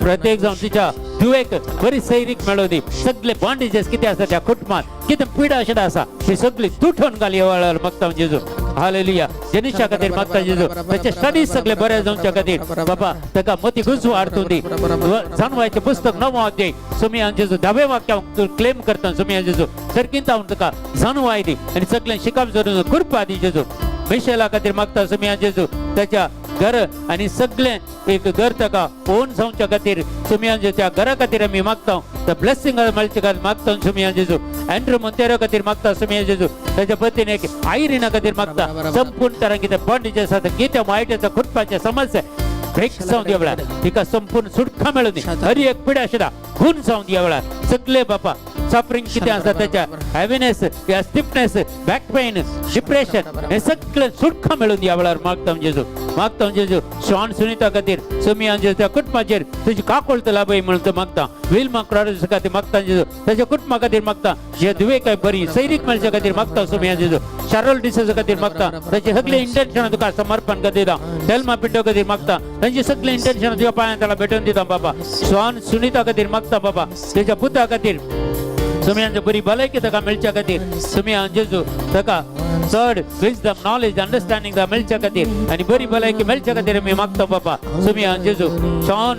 प्रत्येक जावन तिच्या धुवेक बरी सैरीक मेळोवं दी. सगळे बॉन्डेजेस कितें आसा त्या कुटुंबात कितें पिडा अशें आसा ती सगळी तुटोवन घाली ह्या वेळार मागता जेजू. हालेलुया. जेनिशा खातीर मागता जेजू. ताचे स्टडीज सगळे बरे जावच्या खातीर बाबा ताका मती गुजू हाडतून दी. जाणवायचें पुस्तक नवो अध्याय सुमियान जेजू धावे वाक्य क्लेम करता. सुमियान जेजू सारकींच हांव तुका जाणवाय दी आनी सगळें शिकप जरून कृपा दी जेजू. मिशेला खातीर मागता सुमियान जेजू. ताच्या घर आनी सगळें एक घर ताका ओन जावच्या खातीर सुमयान जेजू, त्या घरा खातीर आमी मागता. The blessing मेळचे खातीर मागता सुमयान जेजू. अँड्रू मोंतेरो खातीर मागता सुमयान जेजू. ताच्या पतीन एक आयरिना खातीर मागता. संपूर्ण तरा कितें बॉन्डेज आसा, कितें वायटाचो खुटपाचे समस्या ब्रेक जावन दी वेळार, तिका संपूर्ण सुटका मेळूं दी. हर एक पिडा सुद्दां गुण जावन दी वेळार. सगळे बापा सफरिंग कितें आसा, त्याच्या हेविनेस या स्टिफनेस, बॅक पेन, डिप्रेशन, हे सगळे सुटका मेळून दी वेळार मागता जेजू, मागता जेजू. शॉन सुनिता खातीर सुमियान जेजू, त्या कुटुंबाचेर तुजी काकोळत लाभय म्हणून तो मागता. विल्मा क्राडूस खातीर मागता जेजू. ताच्या कुटुंबा खातीर मागता. जे दुवे काय बरी सैरीक मेळच्या खातीर मागता सुमियान जेजू. शारोल डिसोजा खातीर मागता. ताचे सगळे इंटेन्शन तुका समर्पण कर दिता. टेल्मा पिंटो खातीर मागता. तांचे सगळे इंटेन्शन तुज्या पांयां तळा भेटून दिता बाबा. स्वान सुनिता खातीर मागता बाबा. ताच्या पुता खातीर सुमयान बरी भलायकी ताका मेळच्या खातीर सुमयान जेजू, ताका चड विजडम, नॉलेज, अंडरस्टँडिंग मेळच्या खातीर आनी बरी भलायकी मेळच्या खातीर आमी मागता बाबा सुमयान जेजू. शॉन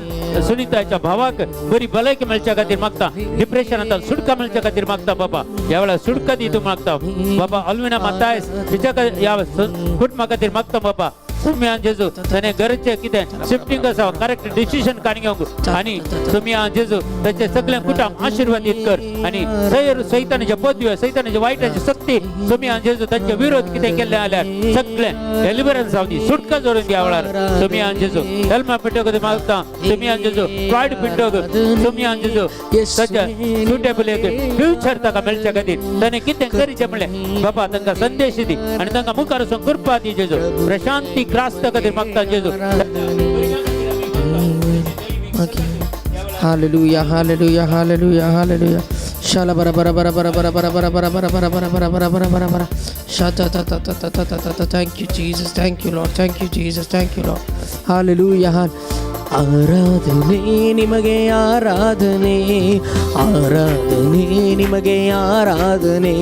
सुनिताच्या भावाक बरी भलायकी मेळच्या खातीर मागता. डिप्रेशनांत सुटका मेळच्या खातीर मागता बाबा. ह्या वेळार सुटका दी तूं मागता बाबा. अल्विना मातायस तिच्या ह्या कुटुंबा खातीर मागता बाबा सुमयान जेजू. ताणें घरचें कितें शिफ्टिंग आसा, करेक्ट डिसिजन काडून घेवंक आनी सुमयान जेजू, ताचे सगळ्या कुटुंब आशिर्वादीत कर आनी सैर सैतानाचे पदव्यो, सैतानाचे वायटाची शक्ती सुमयान जेजू, तांचे विरोध कितें केल्ले जाल्यार सगळे डेलिवरन्स जावं दी, सुटका जोडून दी वेळार सुमयान जेजू. हेल्मा पिंटोक मागता सुमयान जेजू. फ्लॉयड पिंटोक सुमयान जेजू, ताच्या सुटेबल एक फ्युचर ताका मेळच्या खातीर ताणें कितें करीचें म्हणलें बाबा, तांकां संदेश दी आनी तांकां मुखार वचून कृपा दी जेजू. प्रशांती क्रास्ता खातीर मागता जेजू. Okay. Hallelujah, hallelujah, hallelujah, hallelujah. Shala bara bara bara bara bara bara bara bara bara bara bara bara bara bara bara bara. Shata ta ta ta ta ta ta ta ta. Thank you, Jesus. Thank you, Lord. Thank you, Jesus. Thank you, Lord. Hallelujah. ಆರಾಧನೆ ನಿಮಗೆ ಆರಾಧನೆ, ಆರಾಧನೆ ನಿಮಗೆ ಆರಾಧನೆ,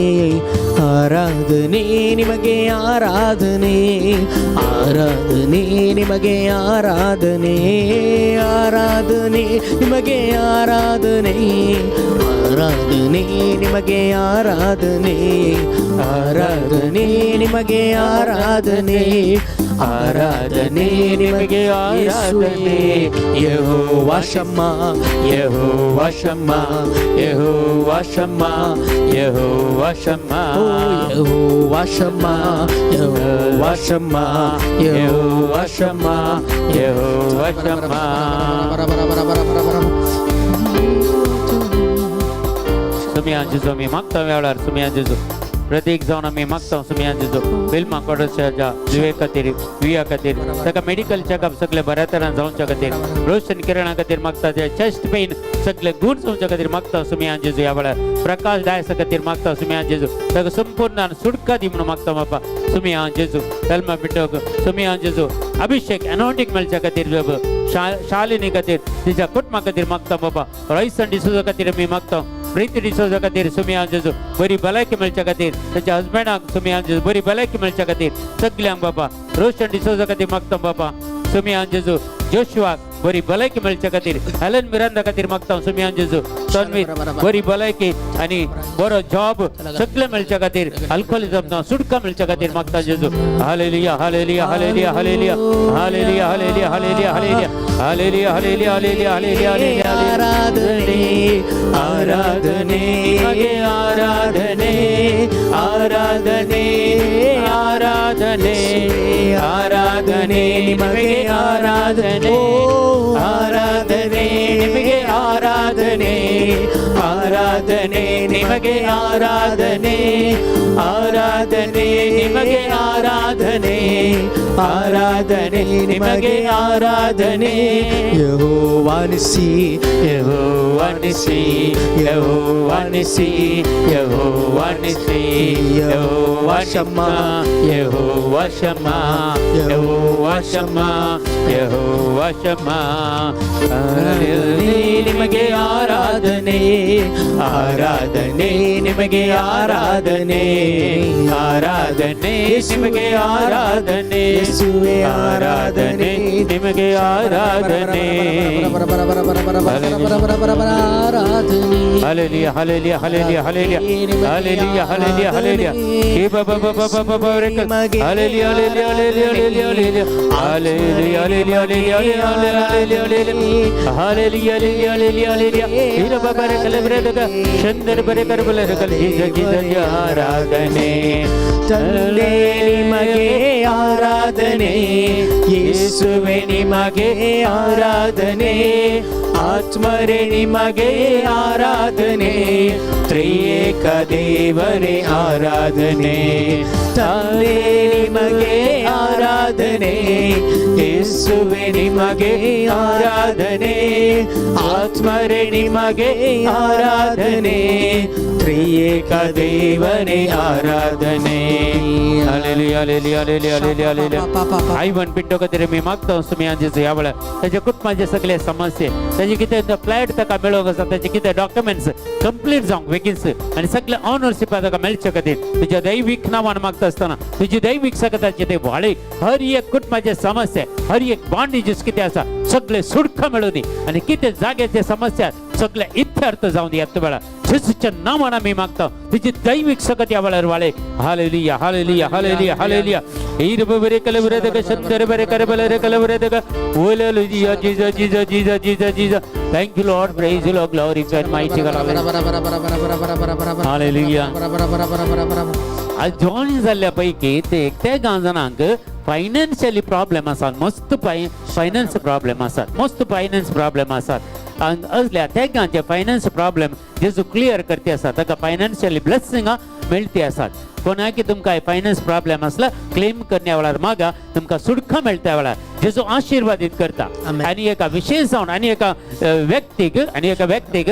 ಆರಾಧನೆ ನಿಮಗೆ ಆರಾಧನೆ, ಆರಾಧನೆ ನಿಮಗೆ ಆರಾಧನೆ, ಆರಾಧನೆ ನಿಮಗೆ ಆರಾಧನೆ, ಆರಾಧನೆ ನಿಮಗೆ ಆರಾಧನೆ, ಆರಾಧನೆ ನಿಮಗೆ ಆರಾಧನೆ, ಆರಾಧನೆ ನಿಮಗೆ ಆರಾಧನೆ. ಯೆಹೋವ ಶಮ್ಮ, ಯೆಹೋವ ಶಮ್ಮ, ಯೆಹೋವ ಶಮ್ಮ, ಯೆಹೋವ ಶಮ್ಮ. ಓ ಯೆಹೋವ ಶಮ್ಮ, ಯೆಹೋವ ಶಮ್ಮ, ಯೆಹೋವ ಶಮ್ಮ, ಯೆಹೋವ ಶಮ್ಮ. ಬರ ಬರ ಬರ ಬರ ಬರ ಬರ. सुमयान जेजू, आमी मागता वेळार सुमयान जेजू. प्रत्येक जावन आमी मागता सुमयान जेजू. विल्मा कोडोशाच्या जुवे खातीर, विया खातीर, ताका मेडिकल चेकअप सगळे बऱ्या तरान जावच्या खातीर. रोशन किरणा खातीर मागता. ते चेस्ट पेन सगळे गुण जावच्या खातीर मागता सुमयान जेजू. ह्या वेळार प्रकाश डायसा खातीर मागता सुमयान जेजू. ताका संपूर्ण सुटका दी म्हणून मागता बापा सुमयान जेजू. तेल्मा पिटोक सुमयान जेजू, अभिषेक अनॉन्टिंग मेळच्या खातीर. शालिनी खातीर, तिच्या कुटुंबा खातीर मागता बाबा. रॉयसन डिसोजा खातीर आमी मागता. प्रीती डिसोजा खातीर सुमयान जेजू, बरी भलायकी मेळच्या खातीर. ताच्या हजबंडाक सुमयान जेजू, बरी भलायकी मेळच्या खातीर. सगल्यांक बाबा. रोशन डिसोजा खातीर मागता बाबा सुमयान जेजू. जोशुआक बरी भलायकी मेळच्या खातीर. हेलन मिरांदा खातीर मागता सुमयान जेजू. तन्वी बरी भलायकी आनी बरो जॉब सगळें मेळच्या खातीर, अल्कोहोलिझम सुटका मेळच्या खातीर मागता जेजू. Hallelujah, hallelujah, hallelujah, hallelujah, hallelujah, hallelujah, hallelujah, hallelujah, hallelujah, hallelujah, hallelujah, hallelujah, hallelujah. ಆರಾಧನೆ, ಆರಾಧನೆ ನಿಮಗೆ ಆರಾಧನೆ, ಆರಾಧನೆ, ಆರಾಧನೆ, ಆರಾಧನೆ ನಿಮಗೆ ಆರಾಧನೆ, ಆರಾಧನೆ ನಿಮಗೆ ಆರಾಧನೆ, ಆರಾಧನೆ ನಿಮಗೆ ಆರಾಧನೆ, ಆರಾಧನೆ ನಿಮಗೆ ಆರಾಧನೆ, ಆರಾಧನೆ ನಿಮಗೆ ಆರಾಧನೆ. ಯೆಹೋವನಿಸಿ. ಯೆಹೋವನಿಸಿ, ಯೆಹೋವನಿಸಿ, ಯೆಹೋವನಿಸಿ, ಯೆಹೋವ ಶಮ್ಮ, ಯೆಹೋವ ಶಮ್ಮ, ಯೆಹೋವ ಶಮ್ಮ, ಯೆಹೋವ ಶಮ್ಮ. ನಿಮಗೆ ಆರಾಧನೆ, ಆರಾಧನೆ ನಿಮಗೆ ಆರಾಧನೆ, ಆರಾಧನೆ ನಿಮಗೆ ಆರಾಧನೆ. ಯೇಸುವೆ ಆರಾಧನೆ, ನಿಮಗೆ ಆರಾಧನೆ. Hallelujah, hallelujah, hallelujah, hallelujah, hallelujah, hallelujah, hallelujah. ಈ ಬ ಬ ಬ ಬ ಬ ಬ ಬ ರೆ ಕ. Hallelujah, hallelujah, hallelujah, hallelujah, hallelujah, hallelujah, hallelujah, hallelujah, hallelujah, hallelujah, hallelujah, hallelujah. ಈ ರ ಬ ಬ ರೆ ಕಲ ಬ ರೆ the ಗ. ಚಂದರ ಬ ರೆ ಕರ ಬ ಲ ರ ಕಲ. ಜೀಸ ಜೀಸ ಜ ಆರಾಧನೆ. ತಂದೆ ನಿಮಗೆ ಆರಾಧನೆ, ಯೇಸುವೆ ನಿಮಗೆ ಆರಾಧನೆ, ಆತ್ಮರೇ ನಿಮಗೆ ಆರಾಧನೆ, ತ್ರಿಯೇಕ ದೇವರೇ ಆರಾಧನೆ. ತಂದೆ ನಿಮಗೆ ಆರಾಧನೆ, ಯೇಸುವೆ ನಿಮಗೆ ಆರಾಧನೆ, ಆತ್ಮರೇ ನಿಮಗೆ ಆರಾಧನೆ, ತ್ರಿಯೇಕ ದೇವರೇ ಆರಾಧನೆ. Hallelujah, hallelujah, hallelujah, hallelujah, hallelujah. Ivan Pinto खातीर मी मागता सुमी ह्या वेळार ताच्या कुटुंबाचे सगळे समस्ये, ताजे कितें फ्लॅट ताका मेळोवंक आसा, ताचे कितें डॉक्युमेंट्स कंप्लीट जावंक बेगीन आनी सगळे ऑनरशिप ताका मेळचे खातीर तुज्या दैवीक नांवान मागता आसतना तुजी दैवीक सकताचे ते व्हाळे हर एक कुटुंबाचे समस्या, हर एक बॉन्डेजीस कितें आसा सगळे सुटका मेळूं दी आनी कितें जाग्याचे समस्या सगळे इत्यर्थ जावं दी. ह्या वेळार जेजूच्या नांवान आमी मागता, तुजी दैवीक सकत ह्या वेळार वाळे. Hallelujah, hallelujah, hallelujah, hallelujah. ईर बरे कलवरे दग शंकर बरे कर बले कलवरे दग. Hallelujah, Jesus, Jesus, Jesus, Jesus, Jesus. Thank you, Lord. Praise you, Lord. Glory and mighty God. Hallelujah. आज जॉईन जाल्ल्या पैकी ते एकट्या जाणांक फायनान्शियली प्रॉब्लेम आसात, मस्त फायनान्स प्रॉब्लेम आसात, मस्त फायनान्स प्रॉब्लेम आसात. आनी असल्या तेगांचे फायनान्स प्रॉब्लेम जेजू क्लियर करते आसा, ताका फायनान्शियली ब्लेसिंगां मेळटी आसात. कोणाकी तुमकां फायनान्स प्रॉब्लेम आसला, क्लेम करण्या वेळार मागा, तुमकां सुटका मेळटा वेळार जेजू आशिर्वादीत करता. Amen. आनी एका विशेष जावन आनी एका व्यक्तीक, आनी एका व्यक्तीक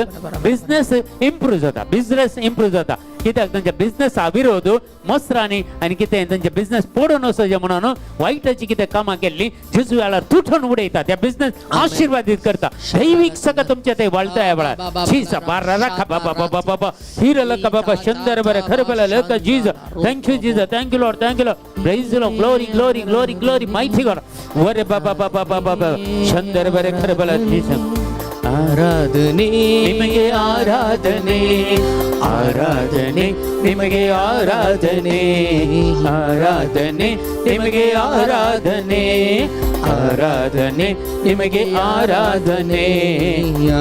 बिझनेस इम्प्रूव जाता, बिझनेस इम्प्रूव जाता. कित्याक तांच्या बिझनेसा विरोध मसरांनी आनी कितें तांचे बिझनेस पडून वचचें म्हणून वायटाची कितें कामां केल्ली जेजू वेळार तुटून उडयता, त्या बिझनेस आशिर्वादीत करता. दैवीक सगळं तुमच्या ते वाळता ह्या वेळार. चीज बारा रखा बाबा बाबा बाबा हिर लका बाबा शंदर बरे खर बला लका. Jesus, thank you, Jesus. Thank you, Lord. Thank you, Lord. Praise Lord. Glory, glory, glory, glory, mighty God. वरे बाबा बाबा बाबा बाबा शंदर बरे खर बला. जीज. ಆರಾಧನೆ ನಿಮಗೆ ಆರಾಧನೆ, ಆರಾಧನೆ ನಿಮಗೆ ಆರಾಧನೆ, ಆರಾಧನೆ ನಿಮಗೆ ಆರಾಧನೆ, ಆರಾಧನೆ ನಿಮಗೆ ಆರಾಧನೆ,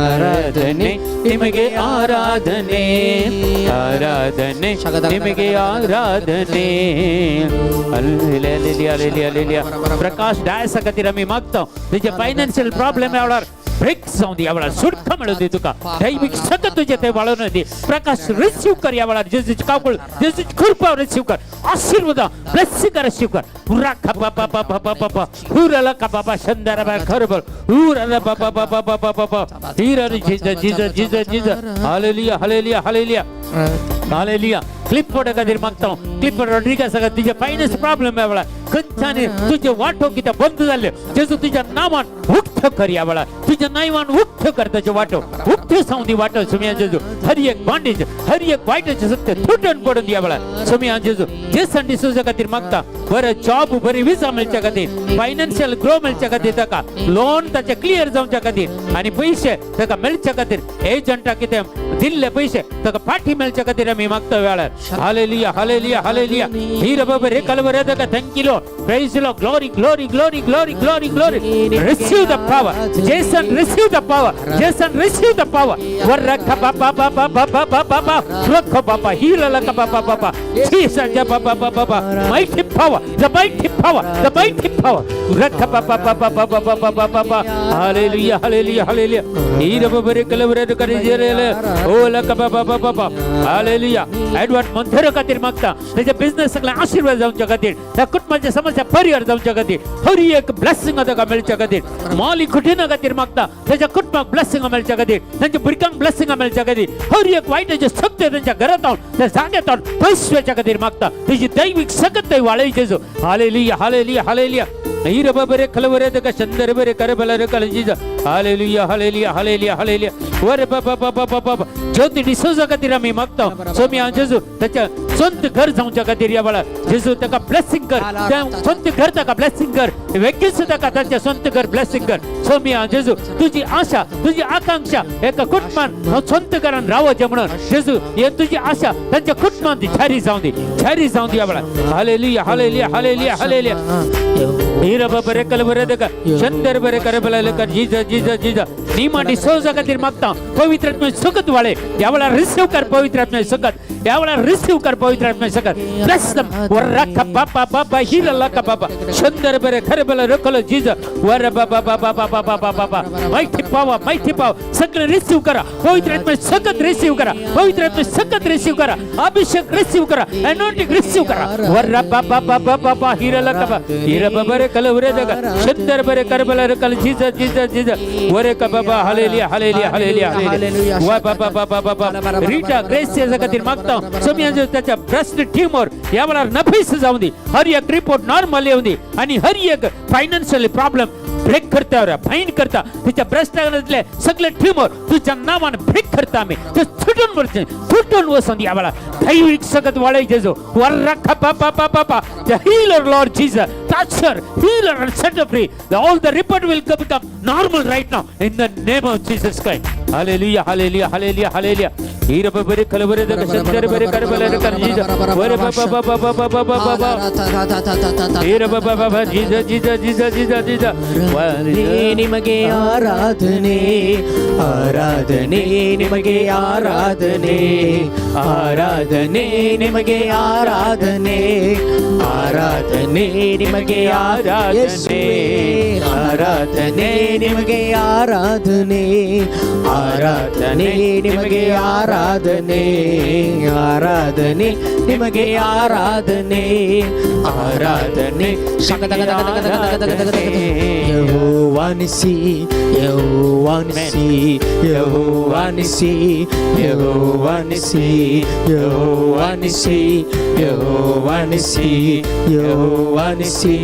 ಆರಾಧನೆ ನಿಮಗೆ ಆರಾಧನೆ, ಆರಾಧನೆ ನಿಮಗೆ ಆರಾಧನೆ. ಅಲ್ಲಿ प्रकाश डायसा खातीर आमी मागता, तुजे फायनान्शियल प्रॉब्लेम ह्या वेळार ब्रेक जावं दी, ह्या वेळार सुटका मेळूं दी तुका. दैवीक सकत तुजे ते वाळून दी. प्रकाश, रिसीव कर ह्या वेळार जेजूची काकूळ, जेजूची कृपा रिसीव कर, आशीर्वाद ब्लेसिंग रिसीव कर. राखा बाबा बाबा बाबा बाबा हुरला का बाबा शंदरा बा खरबर हुरला बाबा बाबा बाबा बाबा हिरा. Jesus, Jesus, Jesus, Jesus. Hallelujah, hallelujah, hallelujah, hallelujah. Clifford खातीर मागता, क्लिफोर्ड रॉड्रिगस खातीर तुजे फायनान्स प्रॉब्लेम ह्या वेळार खंयच्यानी तुजे वाटो कितें बंद जाल्ले जेजू तुज्या नांवान उक्तो कर. ह्या वेळार तुज्या नांवान उक्तो कर, ताचे वाटो उक्ते जावं दी. वाटो सुमिया जेजू, हर एक बांडेज, हर एक वायटाचे सत्य तुटून पडून ह्या वेळार सुमिया जेजू. जेसन डिसोजा खातीर मागता, बरें जॉब, बरी विजा मेळच्या खातीर, फायनान्शियल ग्रो मेळच्या खातीर, ताका लोन ताचे क्लियर जावच्या खातीर आनी पयशे ताका मेळच्या खातीर, एजंटा कितें दिल्ले पयशे ताका फाटी मेळच्या खातीर आमी मागता वेळार. Hallelujah, hallelujah, hallelujah. हीर बाबा रे कलवर ताका. Thank you, Lord. Praise Lord. Glory, glory, glory, glory, glory, glory. Receive the power, Jason. Receive the power, Jason. Receive the power. ವರ್ರಕ ಬಾಬಾ ಬಾಬಾ ಬಾಬಾ ಬಾಬಾ ಬಾ ಲಕ್ಕ ಬಾಬಾ ಹೀಲ ಲಕ್ಕ ಬಾಬಾ ಬಾಬಾ ಜೀಸಸ್ ಜ ಬಾಬಾ ಬಾಬಾ ಬಾ. Mighty power, the mighty power, the mighty power. ರಕ್ಕ ಬಾಬಾ ಬಾಬಾ ಬಾಬಾ ಬಾಬಾ ಬಾಬಾ ಬಾ. ಹಾಲೆಲೂಯಾ, ಹಾಲೆಲೂಯಾ, ಹಾಲೆಲೂಯಾ. ಹೀರ ಬಬರೆ ಕಲವರ ಕರಿಜೇರೆಲೆ ಓ ಲಕ್ಕ ಬಾಬಾ ಬಾಬಾ ಬಾ. हालेलुया. एडवर्ड मोंतेरो खातीर मागता, ताच्या बिझनेस सगळें आशिर्वाद जावच्या खातीर, त्या कुटुंबाच्या समस्या परिहार जावच्या खातीर, हर एक ब्लेसिंग ताका मेळच्या खातीर. मॉली कुटिना खातीर मागता, ताच्या कुटुंबाक ब्लेसिंग मेळच्या खातीर, तांच्या भुरग्यांक ब्लेसिंग मेळच्या खातीर, हर एक वायटाचे शक्ती तांच्या घरांत त्या जाग्यात पयस वचच्या खातीर मागता. तुजी दैवीक सकत थंय वाळयचेजो. हालेलुया, हालेलुया, हालेलुया. हीर बरे खलवरे दका शंदर बरे कर बल रे कल जीज. Hallelujah, hallelujah, hallelujah, hallelujah. वर बाबा बाबा बाबा बाबा ज्योती डिसोजा खातीर आमी मागता, सोमी जेजू, ताच्या स्वंत घर जावच्या खातीर ह्या वेळार जेजू ताका ब्लेसिंग कर. त्या स्वंत घर ताका ब्लेसिंग कर. वेगळीच ताका तांचे स्वंत घर ब्लेसिंग कर. सोमिया जेजू, तुजी आशा, तुजी आकांक्षा एका कुटुंबान स्वंत घरान रावचें म्हणून जेजू, हे तुजी आशा तांच्या कुटुंबान ती जारी जावं दी, जारी जावं दी ह्या वेळार. Hallelujah, hallelujah, hallelujah, hallelujah. हीरा बरे कल बरे देका चंदर बरे करे बले कर. जीजा, जीजा, जीजा. नीमा डिसोजा खातीर मागता. पवित्र आत्म्या सकत वाळे या वेळार रिसीव कर. पवित्र आत्म्या सकत या वेळार रिसीव कर. पवित्र आत्म्या सकत ब्लेस दम. वर बाबा बाबा हिरा लका बाबा चंदर बरे खरे बले रखल. जीजा वर बाबा बाबा बाबा बाबा बाबा. माहिती पावा, माहिती पावा. सगळे रिसीव करा. पवित्र आत्म्या सकत रिसीव करा. पवित्र आत्म्या सकत रिसीव करा. अभिषेक रिसीव करा. अनोइंटिंग रिसीव करा. वर बाबा बाबा बाबा हिरा लका बाबा हिरा बाबा रे कल वरे दगा चंदर बरे कर बले रखल. जीजा, जीजा, जीजा. वरे का बाबा. हालेलुया, हालेलुया, हालेलुया, हालेलुया. वा बाबा बाबा बाबा. रीटा ग्रेस खातीर मागता. सोमिया, त्याच्या ब्रेस्ट ट्यूमर या वेळार नफीस जावं दी. हर एक रिपोर्ट नॉर्मल येवं दी आणि हर एक फायनान्शियल प्रॉब्लेम ब्रेक करता, फाईन करता. तिच्या ब्रेस्टातले सगळे ट्यूमर तुझ्या नावाने ब्रेक करता आम्ही. ते सुटून वरचे फुटून वचून या वेळा दैविक सकत वाळायचे जो वर्रा खपा पा पा पा. The healer, Lord Jesus, touch her, heal her and set her free. All the report will become normal right now in the name of Jesus Christ. Hallelujah, hallelujah, hallelujah, hallelujah. हीर बरे खलबरे दग शंकर बरे कर बले कर जीजा वरे बाबा बाबा बाबा बाबा बाबा हीर बाबा बाबा. जीजा, जीजा, जीजा, जीजा, जीजा. ನಿಮಗೆ ಆರಾಧನೆ, ಆರಾಧನೆ, ನಿಮಗೆ ಆರಾಧನೆ, ಆರಾಧನೆ, ನಿಮಗೆ ಆರಾಧನೆ, ಆರಾಧನೆ, ನಿಮಗೆ ಆರಾಧನೆ. ಆರಾಧನೆ, ನಿಮಗೆ ಆರಾಧನೆ, ಆರಾಧನೆ, ನಿಮಗೆ ಆರಾಧನೆ, ಆರಾಧನೆ, ನಿಮಗೆ ಆರಾಧನೆ, ಆರಾಧನೆ. ಯೆಹೋವನಿಸಿ, ಯೆಹೋವನಿಸಿ, ಯೆಹೋವನಿಸಿ, ಯೆಹೋವನಿಸಿ, ಯೆಹೋವನಿಸಿ, ಯೆಹೋವನಿಸಿ, ಯೆಹೋವನಿಸಿ.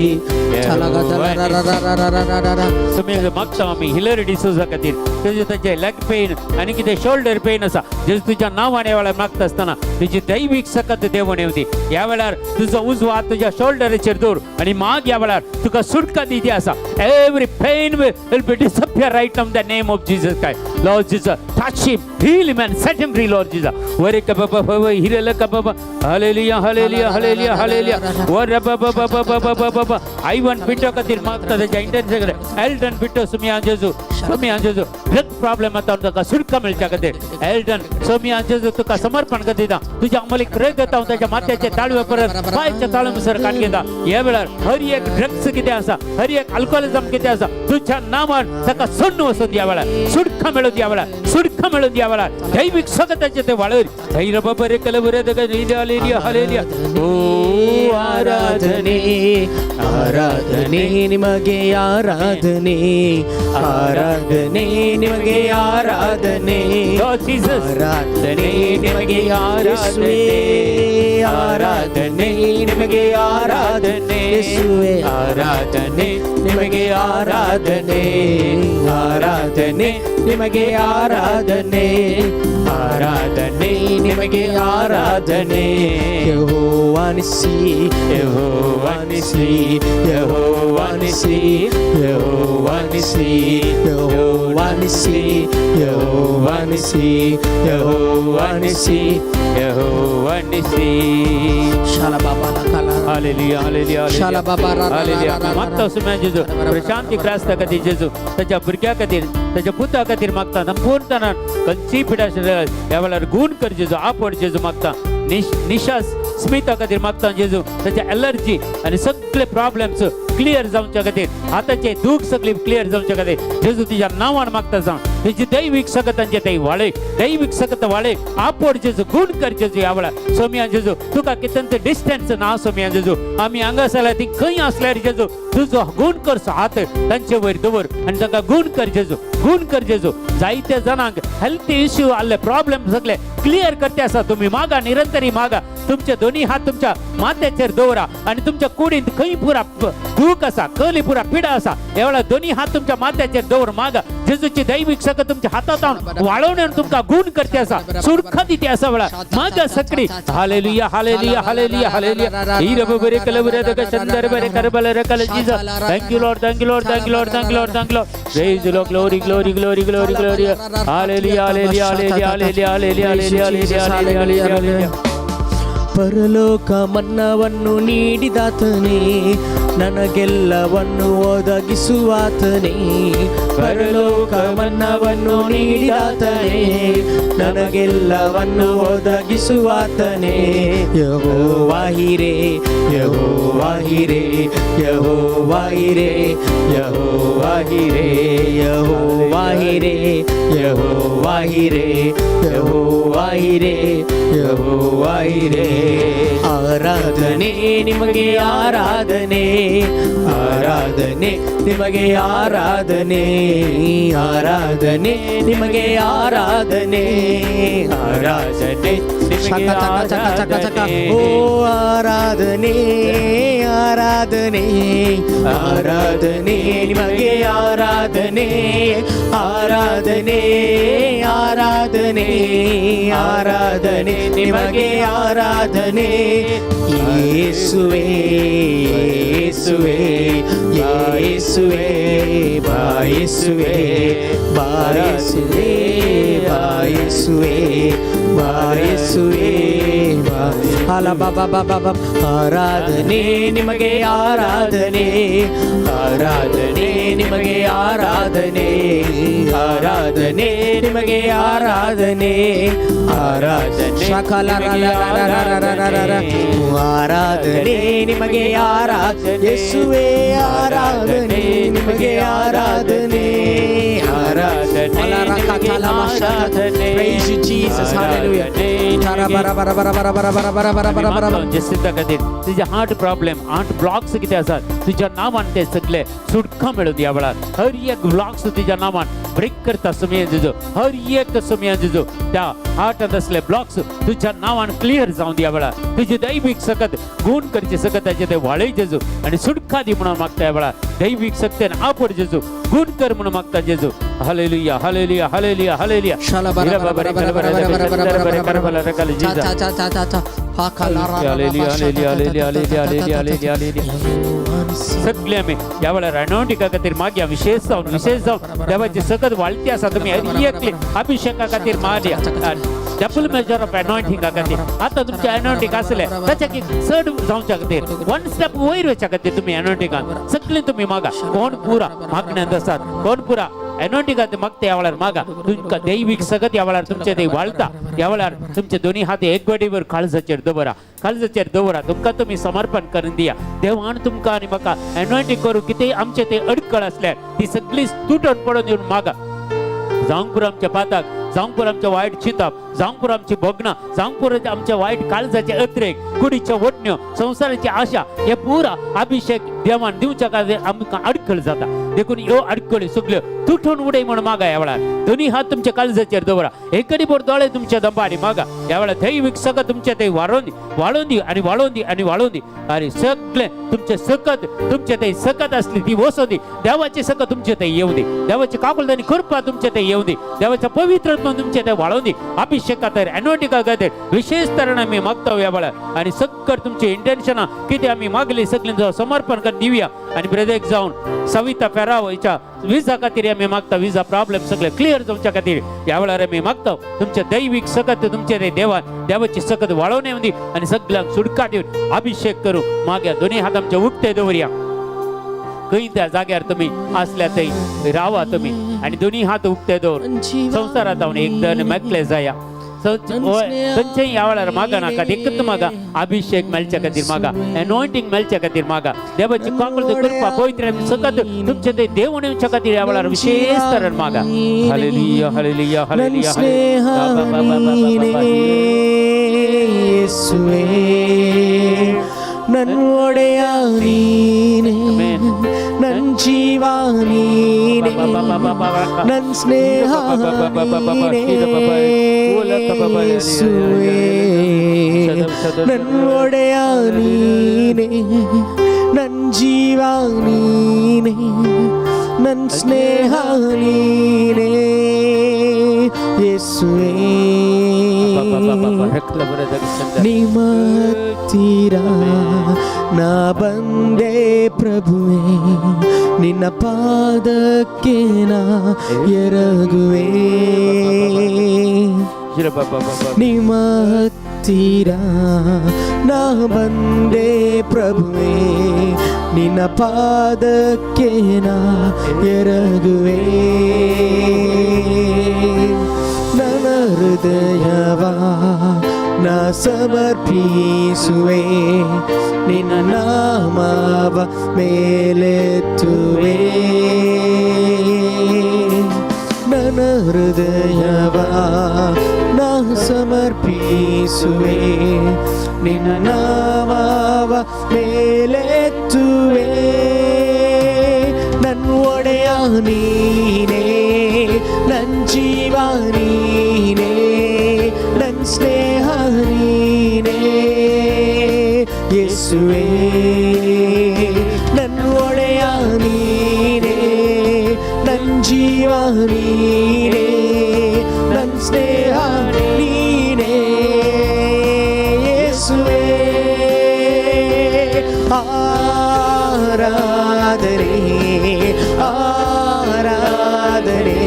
तुम्ही मागता आम्ही हिलरी डिसोजा खातीर. तुझे ताचे लेग पेन आनी कितें शोल्डर पेन आसा, जेजू तुज्या नांवान ह्या वेळार मागता आसतना तुजी दैवीक सकत देवण येवं दी. ह्या वेळार तुजो उजवो हात तुज्या शोल्डराचेर दवर आनी माग. ह्या वेळार तुका सुटका दी आसा. Every pain will be disappear right now in the name of Jesus Christ. Lord Jesus, touch him, heal him and set him free, Lord Jesus. वरे का बाबा बाबा हिरल का बाबा. Hallelujah, hallelujah, hallelujah, hallelujah. वर बाबा बाबा बाबा बाबा बाबा. आयवन पिटो खातीर मागता. ताच्या इंटरसेक्शन एल्डन पिटो. सुमिया जेजू, सोमिया जेजू, ड्रग प्रॉब्लेम आतां ताका सुटका मेळच्या खातीर एल्डन सोमिया जेजू तुका समर्पण करता. तुज्या अमलीक रग घेता. ताच्या माथ्याचे ताळवे परत पांयच्या ताळवे मुसर कान घेता. ह्या वेळार हर एक ड्रग्स कितें आसा, हर एक अल्कोहोलिझम कितें आसा, तुझ्या नामान ताका सोडून वचून. ह्या वेळार सुटका मेळून, ह्या वेळार सुटका मेळून, ह्या वेळार दैवीक स्वगताचे ते वाळर धैर्य बरे कल बरे. Hallelujah, hallelujah. ओ ಆರಾಧನೆ, ಆರಾಧನೆ, ನಿಮಗೆ ಆರಾಧನೆ, ಆರಾಧನೆ, ನಿಮಗೆ ಆರಾಧನೆ. Lord Jesus. ಆರಾಧನೆ, ನಿಮಗೆ ಆರಾಧನೆ. ಆರಾಧನೆ, ನಿಮಗೆ ಆರಾಧನೆ, ಯೇಸುವೆ. ಆರಾಧನೆ, ನಿಮಗೆ ಆರಾಧನೆ, ಆರಾಧನೆ, ನಿಮಗೆ ಆರಾಧನೆ, ಆರಾಧನೆ, ನಿಮಗೆ ಆರಾಧನೆ. ಯೆಹೋವನಿಸಿ, ಯೆಹೋವನಿಸಿ, ಯೆಹೋವನಿಸಿ, ಯೆಹೋವನಿಸಿ, ಯೆಹೋವನಿಸಿ, ಯೆಹೋವನಿಸಿ, ಯೆಹೋವನಿಸಿ. ಯೆಹೋವನಿಸಿ. हालेलुया, हालेलुया. शाला बाबा रा रा रा हालेलुया. रा रा रा. मागता सुम्या जेजू, प्रशांती क्रास्ता खातीर जेजू, ताच्या भुरग्या खातीर, ताच्या पुता खातीर मागता. संपूर्णतानान खंयची पिडा ह्या वेळार गुण कर जेजू, आपड जेजू. मागता निशा स्मिता खातीर मागता जेजू. ताच्या एलर्जी आनी सगळे प्रॉब्लेम्स क्लियर जावच्या खातीर, हाताचे दूख सगळी क्लियर जावच्या खातीर जेजू तुज्या नांवान मागता जावन तुजी दैवीक सकतांचे ते वाळे, दैवीक सकत वाळे, आपड जेजू, गुण कर जेजू. ह्या वेळार सोमिया जेजू, तुका कितन डिस्टन्स ना सोमिया जेजू. आमी हांगा जाल्यार ती खंय आसल्यार जेजू, तुजो गुण करचो हात तांचे वयर दवर आनी तांकां गुण कर जेजू, गुण कर जेजू. जायते जाणांक हेल्थ इश्यू आहले, प्रॉब्लेम सगळे क्लियर करते आसा. तुमी मागा, निरंतरी मागा. तुमचे दोन्ही हात तुमच्या माथ्याचेर दवरा आणि तुमच्या कुडींत खंय पुरा दूख आसा, खंय पुरा पिडा आसा, ह्या वेळार दोन्ही हात तुमच्या माथ्याचेर दवर मागा. जेजूची दैवीक सकत तुमच्या हातात आणून वाळवण्यान तुमकां गुण करते आसा, सुरखा दिते आसा वेळार मागा सगळी. Hallelujah hallelujah hallelujah hallelujah. हीर बरे कलबरे दग चंदर बरे करबल रकल. Jesus, thank you Lord, thank you Lord, thank you Lord, thank you Lord, thank you Lord. Praise Lord, glory glory glory glory glory. Hallelujah hallelujah hallelujah hallelujah hallelujah hallelujah hallelujah hallelujah. ಪರಲೋಕ ಮನ್ನವನ್ನು ನೀಡಿದಾತನೇ, ನನಗೆಲ್ಲವನ್ನು ಒದಗಿಸುವಾತನೇ. ಪರಲೋಕ ಮನ್ನವನ್ನು ನೀಡಿದಾತನೇ, ನನಗೆಲ್ಲವನ್ನು ಒದಗಿಸುವಾತನೇ. ಯಹೋವಾಹಿರೇ, ಯಹೋವಾಹಿರೇ, ಯಹೋವಾಹಿರೇ, ಯಹೋವಾಹಿರೇ, ಯಹೋವಾಹಿರೇ, ಯಹೋವಾಹಿರೇ, ಯಹೋವಾಹಿರೇ, ಯಹೋವಾಹಿರೇ. ಆರಾಧನೆ ನಿಮಗೆ ಆರಾಧನೆ, ಆರಾಧನೆ ನಿಮಗೆ ಆರಾಧನೆ, ಆರಾಧನೆ ನಿಮಗೆ ಆರಾಧನೆ, ಆರಾಧನೆ ನಿಮಗೆ. ಆರಾಧನೆ. ಓ ಆರಾಧನೆ, ಆರಾಧನೆ, ಆರಾಧನೆ ನಿಮಗೆ ಆರಾಧನೆ, ಆರಾಧನೆ, ಆರಾಧನೆ, ಆರಾಧನೆ ನಿಮಗೆ ಆರಾಧನೆ. ಯೇಸುವೆ, ಯೇಸುವೆ, ಯೇಸುವೆ, ಬಾಯೇಸುವೆ, ಬಾಯೇಸುವೆ, ಬಾಯೇಸುವೆ, ಬಾಯೇಸುವೆ. ಹಲ ಬಾಬಾ ಬಾಬಾ. ಆರಾಧನೆ ನಿಮಗೆ ಆರಾಧನೆ, ಆರಾಧನೆ ನಿಮಗೆ ಆರಾಧನೆ, ಆರಾಧನೆ ನಿಮಗೆ ಆರಾಧನೆ, ಆರಾಧನೆ ಆರಾಧನೆ ನಿಮಗೆ ಆರಾಧನೆ. ಯೇಸುವೆ, ಆರಾಧನೆ ನಿಮಗೆ ಆರಾಧನೆ, ಆರಾಧನೆ. Praise you, Jesus. Hallelujah. ಬರ ಬರ ಬರ ಬರ ಬರ ಬರ ಬರ बरा बरा बरा बरा. जेसिता खातीर तुझे हार्ट प्रॉब्लेम, हार्ट ब्लॉक्स कितें आसात, तुझ्या नांवान ते सगळे सुटका मेळूं ह्या वेळार. हर एक ब्लॉक्स तुझ्या नांवान ब्रेक करता सुमया जेजू. हर एक सुमया जेजू, त्या हार्टांत असले ब्लॉक्स तुझ्या नांवान क्लियर जावन ह्या वेळार. तुझी दैवीक सकत गुण करची सकत ताचे ते वाळय जेजू आनी सुटका दी म्हणून मागता ह्या वेळार. दैवीक शक्तेन आपड जेजू, गुण कर म्हणून मागता जेजू. Hallelujah hallelujah hallelujah hallelujah. शाला बरा बरा बरा बरा बरा बरा बरा बरा बरा बरा बरा. चा चा चा चा चा हा खा ला रा. Hallelujah hallelujah hallelujah hallelujah hallelujah hallelujah. सगळे आमी ह्या वेळार अनॉयंटिंगा खातीर मागया. विशेष जावन, विशेष जावन देवाची सकत वाळती आसा. तुमी हर एकली अभिषेका खातीर मागया, डबल मेजर ऑफ अनॉयंटिंगा खातीर. आतां तुमचे अनॉयंटिंग आसले ताच्या की चड जावच्या खातीर, वन स्टेप वयर वचच्या खातीर तुमी अनॉयंटिंगान सगळीं तुमी मागा. कोण पुरा मागण्यांत आसात, कोण पुरा अनॉयंटिंगात मागता, ह्या वेळार मागा. तुमकां दैवीक सगत ह्या वेळार तुमचे ते वाळता. ह्या वेळार तुमचे दोन्ही हात एकवटीवर काळजाचेर दवरा, काळजाचेर दवरा. तुमकां तुमी समर्पण करून दिया. देवान तुमकां आनी म्हाका अनॉयंटिंग करूं. कितेंय आमचे ते अडकळ आसल्यार ती सगळी तुटून पडून येवन मागा. जावंक पुरो आमच्या पाताक, जावंक पुरो आमच्या वायट चिंतप, जावंक पुरो आमची भोगणां, जावंक पुरो आमच्या वायट काळजाचे अत्रेक, कुडीच्यो वटण्यो, संवसाराची आशा, हे पुरा अभिषेक देवान दिवच्या खातीर आमकां अडखळ जाता. देखून ह्यो अडखळी सगळ्यो तुटून उडय म्हणून मागा. ह्या वेळार दोन्ही हात तुमच्या काळजाचेर दवरा, एकरी बोर दोळे तुमच्या दंबारी मागा. ह्या वेळार दैवीक सगळं तुमच्या ते वाळोवन दी, वाळोवन दी आणि वाळोवन दी आणि वाळोवन दी. आणि सगळे तुमचे सकत, तुमचे ते सकत असली ती वसो दी. देवाची सकत तुमचे ते येऊ दे. देवाची काकुळट आणि कृपा तुमचे ते येऊ दे. देवाचं पवित्रत्व तुमचे ते वाळोवन दी. अभिषेका तर अनॉयंटिंगा खातीर विशेष तरेन आमी मागता ह्या वेळार. आणि सक्कर तुमची इंटेन्शनां कितें आमी मागली सगळीं समर्पण करून दिवया. आणि ब्रेदेक जावन सविता फेराव हिच्या विजा खातीर आमी मागता. विजा प्रॉब्लेम सगळे क्लियर जावच्या खातीर ह्या वेळार आमी मागता. तुमचे दैवीक सकत तुमचे ते देवान देवाची सकत वाळोवन येवन दी आणि सगळ्यांक सुटका दिवन अभिषेक करू माग्या. दोन्ही हात आमचे उक्ते दवरया. खंय त्या जाग्यार तुमी आसल्या थंय रावा तुमी आणि दोन्ही हात उक्ते दवर. संवसारात जावन एकदम मेकळे जाया. खंयचेय ह्या वेळार मागा नाका, एकच मागा, अभिषेक मेळच्या खातीर मागा, अनॉयंटींग मेळच्या खातीर मागा. देवाची काकुळट, कृपा, पवित्र सकत तुमचे ते देव येवच्या खातीर ह्या वेळार विशेष तरेन मागा. Hallelujah hallelujah hallelujah. ಸ್ನೇಹ ಯೇಸುವೇ, ನನ್ನ ಒಡೆಯ ನೀನೆ, ನನ್ನ ಜೀವ ನೀನೆ, ನನ್ನ ಸ್ನೇಹ ನೀನೆ ಯೇಸುವೇ, ನನ್ನ ಒಡೆಯ ನೀನೆ, ನನ್ನ ಜೀವ ನೀನೆ, ನನ್ನ ಸ್ನೇಹ ನೀನೇ ಯೇಸುವೇ. ನಿಮ್ಮ ಹತ್ತಿರ ನಾ ಬಂದೆ ಪ್ರಭುವೇ, ನಿನ್ನ ಪಾದಕ್ಕೆ ನಾ ಎರಗುವೆ. ನಿಮ್ಮ ಹತ್ತಿರ ನಾ ಬಂದೆ ಪ್ರಭುವೇ, ನಿನ್ನ ಪಾದಕ್ಕೆ ನಾ ಎರಗುವೆ. ನನ್ನ ಹೃದಯವ ನಾ ಸಮರ್ಪಿಸುವೆ, ನಿನ್ನ ನಾಮವ ಮೇಲೆತ್ತುವೆ. ನನ್ನ ಹೃದಯವ ನಾ ಸಮರ್ಪಿಸುವೆ, ನಿನ್ನ ನಾಮವ ಮೇಲೆತ್ತುವೆ. ನನ್ನ ಒಡೆಯ ನೀನೇ, ನನ್ನ ಜೀವ ನೀನೇ, ನನ್ನ ಸ್ನೇಹ ನೀನೇ ಯೇಸುವೇ. ನನ್ನ ಒಡೆಯ ನೀನೇ, ನನ್ನ ಜೀವ ನೀನೇ, ನನ್ನ ಸ್ನೇಹ ನೀನೇ ಯೇಸುವೇ. ಆರಾಧನೆ, ಆರಾಧನೆ,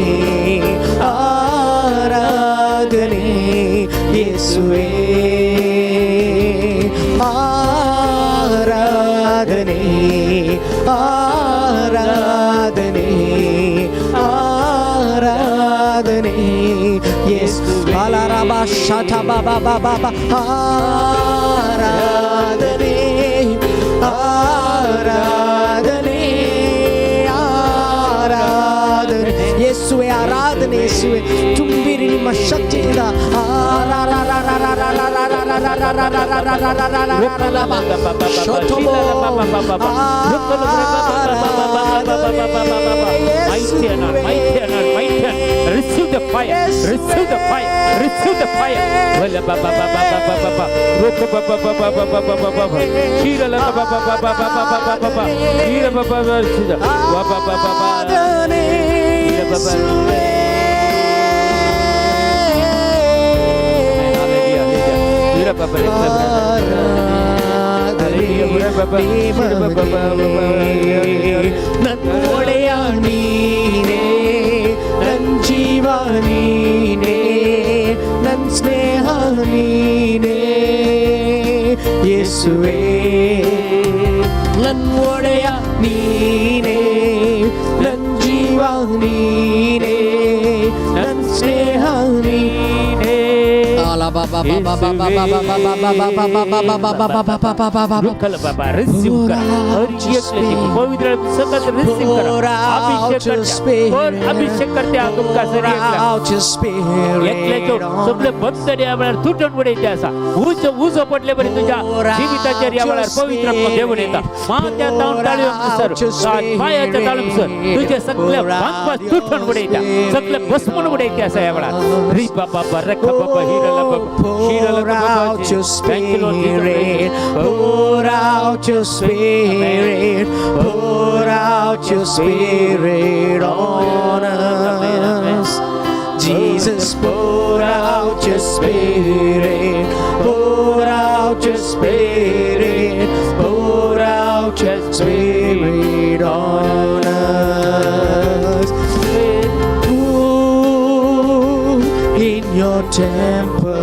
ಆರಾಧನೆ ಯೇಸುವೇ. ಆರಾಧನೆ, ಆರಾಧನೆ, ಆರಾಧನೆ ಯೇಸುವೇ. ಅಲರಬ ಶತ ಬ ಬ ಬ ಬ ಬ. ಆರಾಧನೆ, ಆರಾಧನೆ, ಆರಾಧನೆ ಯೇಸುವೆ, ಆರಾಧನೆ ಯೇಸುವೆ. ತುಂಬಿರಿ ನಿಮ್ಮ ಶಕ್ತಿಯಿಂದ. Mighty and mighty and mighty and receive the fire, receive the fire, receive the fire. Wala ba ba ba ba ba ba ba ba. Roka ba ba ba ba ba ba ba ba ba ba. Shira la ba ba ba ba ba ba ba ba ba ba. Shira ba ba ba shira. Wa ba ba ba ba. ಆರಾಧನೆ ಯೇಸುವೇ. Hallelujah, hallelujah. Shira ba ba ಆರಾಧನೆ ನಿಮಗೆ. ನನ್ನ ಒಡೆಯ ನೀನೇ, ನನ್ನ ಜೀವ ನೀನೇ, ನನ್ನ ಸ್ನೇಹ ನೀನೇ ಯೇಸುವೇ. ನನ್ನ ಒಡೆಯ ನೀನೇ, ನನ್ನ ಜೀವ ನೀನೇ, ನನ್ನ ಸ್ನೇಹ ನೀನೇ. ರುಕ್ಕಲ ಬಾಬಾ रिसीव करा. हर एक पवित्र सतत रिसीव करा. अभिषेक करते और अभिषेक करते आ तुमका सरी एकल्याचो सगळे बंधन या वेळार तुटून उडयते आसा. उजो उजो पडले बरी तुझ्या जिविताचेर या वेळार पवित्र आत्मो देवून येता. माथ्या तावन ताळयो सर, पायाच्या ताळून सर, तुझे सगळे बांदपास तुटून उडयता, सगळे भस्मून उडयते आसा या वेळार. री बाबा रखा बाबा हिरला बाबा Pour out your spirit, pour out your spirit, pour out your spirit on us. Jesus, pour out your spirit, pour out your spirit, pour out your spirit on us. Move in your temple,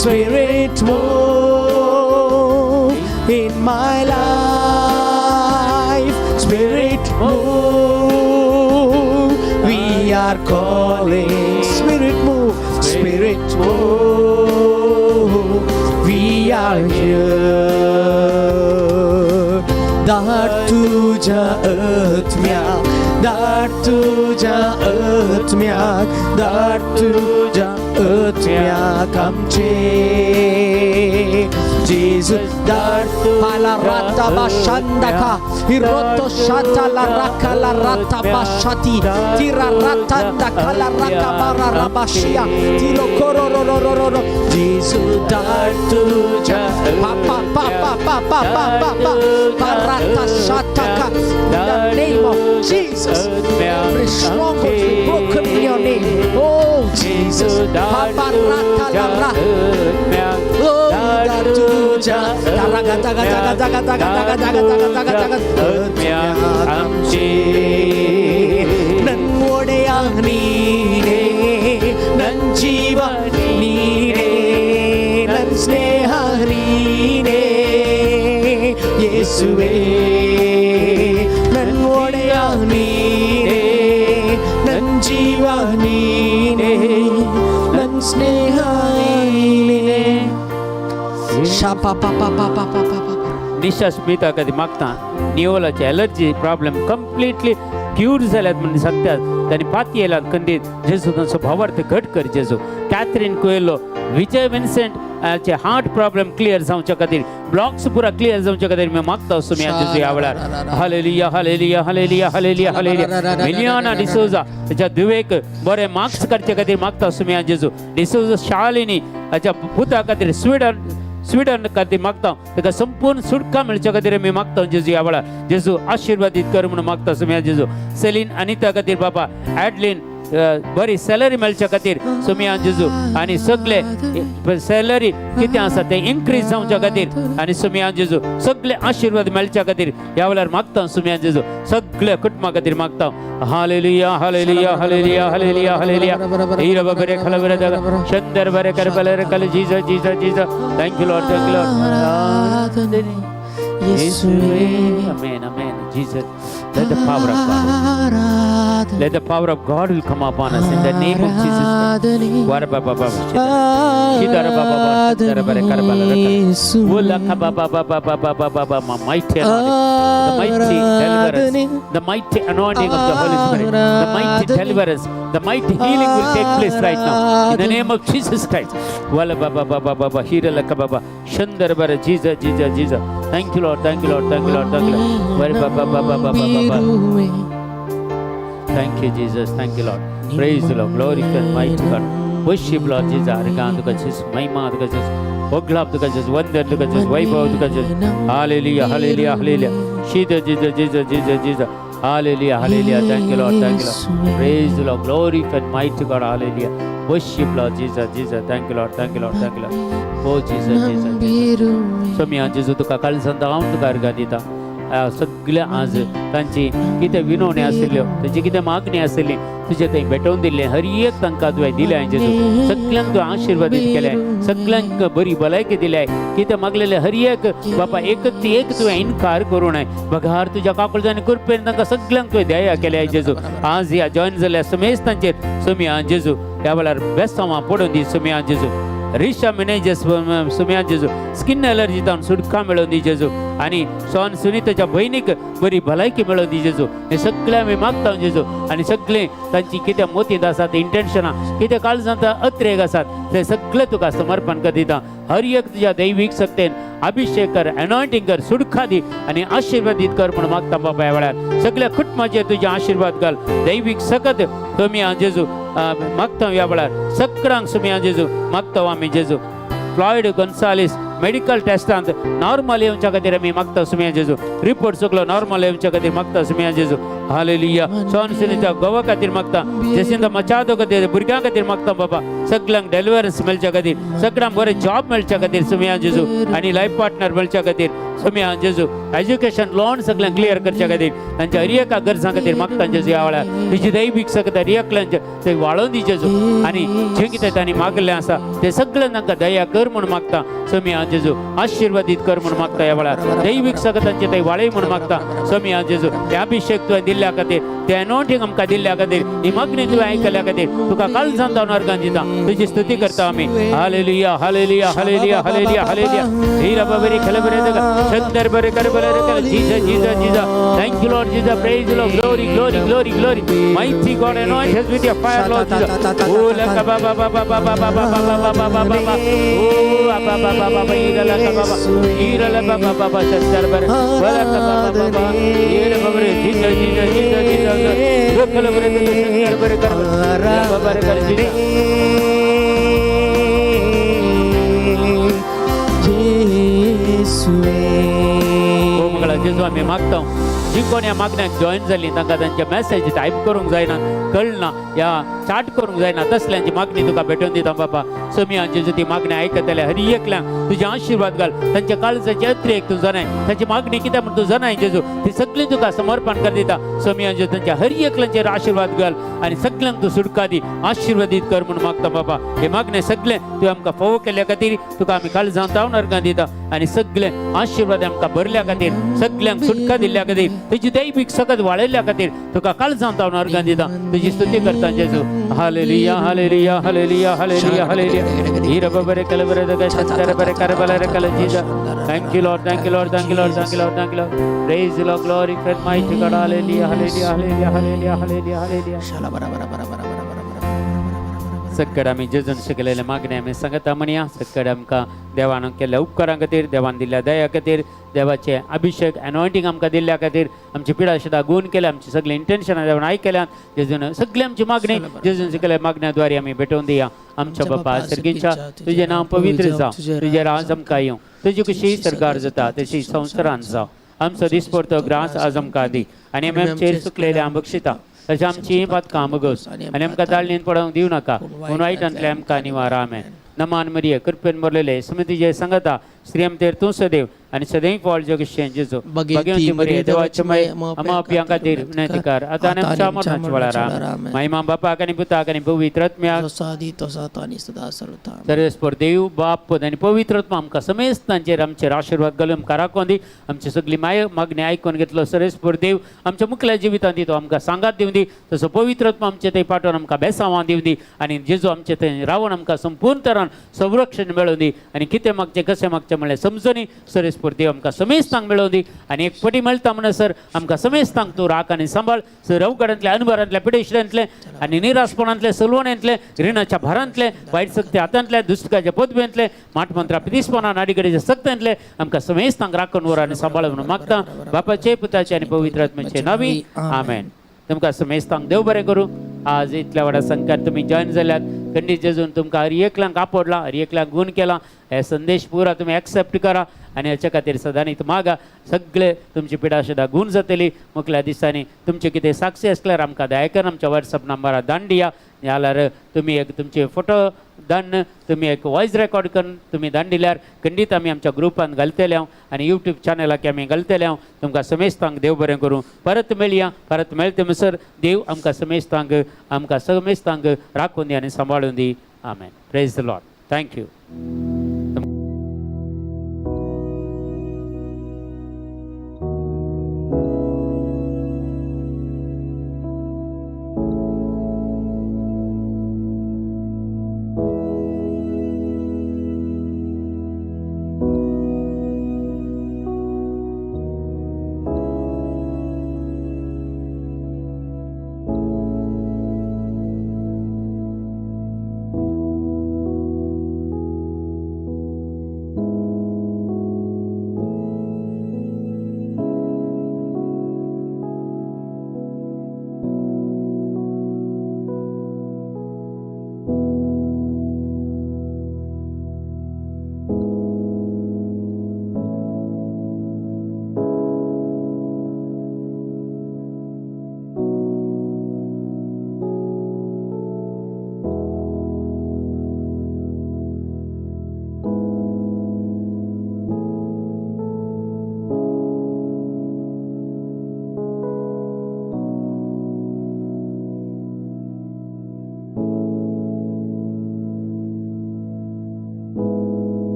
Spirit, move in my life. Spirit, move. We are calling. Spirit, move. Spirit, move. We are here. धाड तुझ्या आत्म्याक, धाड तुझ्या आत्म्याक, धाड तुझ्या आत्म्याक आमचे जेजू धाड. La rata bashandaka iroto shata la raka la rata bashati tira ratanda kala raka bara rabashia tiro koro ro ro ro ro ro. Jesu धाड तुझ्या pa pa pa pa pa pa pa pa pa parata shataka. In the name of Jesus. Every stronghold be broken in your name. Oh Jesus. Oh, तुझ्या ನನ್ನೊಡೆಯ ನೀನೇ, ನನ್ನ ಜೀವ ನೀನೇ, ನನ್ನ ಸ್ನೇಹ ನೀನೇ ಯೇಸುವೇ. ನನ್ನೊಡೆಯ ನೀನೇ, ನನ್ನ ಜೀವ ನೀನೇ, ನನ್ನ ಸ್ನೇಹ ನೀನೇ. ಶಾಪ ಪ ಪ ಪ ಪ ಪ ಪ ಪ. निशा स्मिता कधी मागता निओलाचे एलर्जी प्रॉब्लेम कंप्लिटली क्यूर जाल्यात म्हणून सांगतात. तांणी पाती येयलात खंडीत जेजू तांचो भावार्थ घट कर जेजू. कॅथरीन कोयलो, विजय विन्सेंट चे हार्ट प्रॉब्लेम क्लियर जावच्या खातीर, ब्लॉक्स पुरा क्लियर जावच्या खातीर मी मागता सुमी जेजू ह्या वेळार. Hallelujah hallelujah hallelujah hallelujah hallelujah. Miliana D'Souza ताच्या धुवेक बरे मार्क्स काडचे खातीर मागता सुमी जेजू. डिसोजा शालिनी हाच्या पुता खातीर स्विडन खातीर मागता, ताका संपूर्ण सुटका मेळच्या खातीर मी मागता जेजू ह्या वेळार. जेजू आशिर्वादीत कर म्हणून मागता सुमी जेजू. सेलीन अनिता खातीर बाबा, ॲडलीन बरी सॅलरी मेळच्या खातीर सुमी जेजू, आनी सगळे सॅलरी कितें आसा तें इन्क्रीज जावच्या खातीर आनी सुमी जेजू सगळे आशिर्वाद मेळच्या खातीर ह्या वेळार मागता सुमी जेजू. सगळ्या कुटुंबा खातीर मागता. Hallelujah hallelujah hallelujah hallelujah hallelujah. हिरा बरे खल बरे चंदर बरे कर बले कल. Jesus Jesus Jesus. Thank you Lord, thank you Lord. येसुवे. Amen, amen. Jesus, let the power of God, let the power of God will come upon us in the name of Jesus. Wara ba ba ba shidara ba ba ba shidara bare karbala Ula ka ba ba ba ba ba ba ba ba ba. Mighty anointing, the mighty deliverance, the mighty anointing of the Holy Spirit, the mighty deliverance, the mighty healing will take place right now in the name of Jesus Christ. Wala ba ba ba ba ba ba hira la ka ba ba shandar bare. Jesus Jesus Jesus. Thank you Lord, thank you Lord, thank you Lord, thank you Lord. Bare ba ba ba ba ba ba ba. Thank you Jesus, thank you Lord. Praise the Lord, glory to mighty God. Worship Lord Jesus. Arganduka Jesus, Maimaduka Jesus, Oglaabduka Jesus, Wanderduka Jesus, Vaibhavduka Jesus. Hallelujah, hallelujah, hallelujah. Shida Jesus, Jesus, Jesus, Jesus. Hallelujah, hallelujah. Thank you Lord, thank you Lord. Praise the Lord, glory to mighty God. Hallelujah. Worship Lord Jesus, Jesus. Thank you Lord, thank you Lord, thank you Lord. Oh Jesus, Jesus, Jesus. स्वामी जेजू तुका कालसान हांव तुका अर्घां दिता. सगळे आज तांची कितें विनवणी आशिल्ल्यो, तांची कितें मागणी आशिल्ली तुजे थंय भेटोवन दिल्लें, हर एक तांकां तुवें दिलें जेजू. सगल्यांक तुवें आशिर्वादीत केलें, सगल्यांक बरी भलायकी दिल्या. कितें मागलेलें हर एक बापा एक एक तुवें इनकार करूं नये, बघार तुज्या काकुळटान कृपेन तांकां सगल्यांक तुवें दया केल्या जेजू. आज ह्या जॉयन जाल्ल्या समेस्तांचेर सुमी जेजू ह्या वेळार बेसांवां पडून दी सुमी जेजू. रिशा मिनेजस सुम्या जेजू स्किन एलर्जी जावन सुटका मेळोवन दी जेजू, आनी सोन सुनीताच्या भयणीक बरी भलायकी मेळोवन दी जेजू. हे सगळें आमी मागता जेजू. आनी सगळें तांची कितें मोतींत आसात इंटेन्शनां, कितें काळजांत अत्रेग आसात ते सगळें तुका समर्पण कर दिता. हर एक तुज्या दैवीक शक्तेन अभिषेक कर, अनॉयंटींग कर, सुटका दी आनी आशिर्वादीत कर म्हूण मागता बाबा. ह्या वेळार सगळ्या कुटुंबाचेर तुजें आशिर्वाद घाल. दैवीक सकत तुमी जेजू मागता ह्या वेळार सगळ्यांक सुमी जेजू मागता आमी जेजू. फ्लॉयड गोन्सालीस मेडिकल टेस्टांत नॉर्मल येवच्या खातीर आमी मागता सुम्या जेजू. रिपोर्ट सगळो नॉर्मल येवच्या खातीर मागता सुम्या जेजू. हालेलुया. सोन सुनीता गोवा खातीर मागता, जेसिंता मचादो खातीर, भुरग्यां खातीर मागता बाबा. सगळ्यांक डेलिवरन्स मेळच्या खातीर, सगळ्यांक बरें जॉब मेळच्या खातीर सुम्या जेजू, आनी लायफ पार्टनर मेळच्या खातीर सुम्या जेजू. एज्युकेशन लोन सगळ्यांक क्लियर करच्या खातीर, तांच्या हर एका गरजां खातीर मागता जेजू. ह्या वेळार तुजी दैवीक सकत हर एकल्यांचें ते वाळोवन दी जेजू, आनी जें कितें तांणी मागलें आसा तें सगळें तांकां दया कर म्हूण मागता सुम्या जेजू. आशिर्वादीत कर म्हूण मागता ह्या वेळार. दैवीक सकतांचे ते वाळय म्हूण मागता सुम्या जेजू. ते अभिषेक तुवें दिल्ल्या खातीर, ते अनॉयंटींग आमकां दिल्ल्या खातीर, ही मागणी तुवें आयकल्या खातीर तुका कालसान जावन अर्गां दिता, तुजी स्तुती करता आमी. Hallelujah hallelujah hallelujah hallelujah hallelujah. हिरा बरी खल बरे चंदर बरे कर बरे कर. Jesus Jesus Jesus. Thank you Lord Jesus. Praise Lord. Glory glory glory glory. Mighty God, anoint us with your fire, Lord Jesus. Oh laka ba ba ba ba ba ba ba ba ba ba ba ba ba ba. Oh ba ba ba ba ba ira laka ba ba ira la ba ba ba ba Chander बरे wala ka ba ba ba ba ira ba bare. Jesus Jesus Jesus Jesus. खल बरे चंदर बरे कर ba ba कर Jesus. ಯೇಸುವೇ. ಓ ಮಗಳ ಜೇಸು जेजू आमी मागता जी कोण ह्या मागण्याक जॉईन जाली तांकां तांचे मॅसेज टायप करूंक जायना, कळना या चाट करूंक जायना, तसल्यांची मागणी तुका भेटोवन दिता बाबा. समी जेजू ती मागणी आयकतले हर एकल्यांक तुजे आशिर्वाद घाल. तांच्या काळजाचे अतिरेक तूं जाणाय, तांची मागणी कितें म्हण तूं जाणाय जेजू, ती सगळी तुका समर्पण कर दिता. समी जेजू तांच्या हर एकल्यांचेर आशिर्वाद घाल आनी सगल्यांक तूं सुटका दी, आशिर्वादीत कर म्हूण मागता बाबा. हे मागणे सगळे तुवें आमकां फावो केल्ल्या खातीर तुका आमी काळजान तावन अर्गां दिता आनी सगळे आशिर्वाद आमकां भरल्या खातीर, सगल्यांक सुटका दिल्ल्या खातीर, तुजी दैवीक सकत वाडयल्ल्या खातीर तुका काळजान तावन अर्गां दिता. तुजी स्तुती करता जेजू. Hallelujah hallelujah hallelujah hallelujah hallelujah. हीर बरे कल बरे दगा शंकर बरे कर बले कल जीजा. Thank you Lord, thank you Lord, thank you Lord, thank you Lord, thank you Lord. Praise Lord, glory for mighty God. Hallelujah hallelujah hallelujah hallelujah hallelujah hallelujah. सक्कड आमी जेजून शिकलेले मागणे आमी सांगता म्हणया. सक्कड आमकां देवान केल्ल्या उपकारां खातीर, देवान दिल्ल्या दया खातीर, देवाचे अभिशेक एनॉयंटींग आमकां दिल्ल्या खातीर, आमची पिडा सुद्दां गुण केल्या, आमची सगळीं इंटेन्शनां देवान आयकल्यान. जेजून सगळी आमची मागणी जेजून शिकल्या मागण्या द्वारे आमी भेटोवन दिया. आमच्या बापा सर्गीच्या, तुजें नांव पवित्र जावं, तुजें राज आमकां येवं, तुजी कशी सरकार जाता तशी संवसारान जावं. आमचो दिसपडतो ग्रास आज आमकां दी आनी आमी आमचेर चुकलेले आम बक्षिता तशें आमची पातकां बगस आनी आमकां ताळणीन पडोवंक दिवं नाका, पूण वायटांतले आमकां निवार. आमेन. नमान मरिये, कृपेन भरलेले, समितीचे सांगता, श्रीयमतेर तूं सदैव आनी सदैव फळ जगशें जेजू. भगवंती मरिये, देवाचे माय, आमा पियां खातीर विनंती कर, आतां आनी आमच्या मरणाच्या वेळार. आमेन. महिमा बापाक आनी पुताक आनी पवित्र आत्म्याक. सर्वेस्पर देव बाप आनी पवित्र आत्मा आमकां समेस्तांचेर आमचेर आशिर्वाद घालून आमकां राखून दी. आमची सगळी माय मागणी आयकून घेतलो सर्वेस्पर देव आमच्या मुखल्या जिवितांत दी, तो आमकां सांगात दिवं दी. तसो पवित्र आत्मा आमचे थंय पाठोवन आमकां बेसांवां दिवं दी आनी जेजू आमचे थंय रावन आमकां संपूर्ण तरान संरक्षण मेळोवन दी आनी कितें मागचें कशें मागचें म्हणल्यार समजणी सर्वेस्पर देव आमकां समेस्तांक मेळोवन दी. आनी एक पटी मेळटा म्हणसर आमकां समेस्तांक तूं राख आनी सांबाळ. सर अवघडांतले, अनभरांतले, पिडेशरांतले आनी निराशपणांतले, सलवण्यांतले, रिणाच्या भारांतले, वायट सक्ती हातांतले, दुष्टकाच्या पदवेंतले, माटमंत्रा पिदिसपणा नाडीकडेच्या सक्त्यांतले आमकां समेस्तांक राखून वर आनी सांबाळ म्हणून मागता. बापाचे, पुताचे आनी पवित्र आत्म्याचे नावी, आमेन. तुमकां समेस्तांक देव बरें करूं. आज इतल्या व्हडा संख्यान तुमी जॉयन जाल्यात. खंडीत जेजून तुमकां हर एकल्यांक आपडला, हर एकल्यांक गुण केला. हे संदेश पुरा तुमी एक्सेप्ट करा आनी हाच्या खातीर सदांनी मागा. सगळे तुमची पिडा सुद्दां गुण जातली मुखल्या दिसांनी. तुमचे कितें साक्षी आसल्यार आमकां दया करून आमच्या वॉट्सअप नंबरार धाडून दिया. जाल्यार तुमी एक तुमचे फोटो धाडून, तुमी एक वॉयस रेकॉर्ड करून तुमी धाडून दिल्यार खंडीत आमी आमच्या ग्रुपान घालतले हांव आनी यूट्यूब चॅनलाक आमी घालतले हांव. तुमकां समेस्तांक देव बरें करूं. परत मेळया. परत मेळटे म्हणसर देव आमकां समेस्तांक, आमकां समेस्तांक राखून दी आनी सांबाळून दी. आमेन. Praise the Lord. Thank you.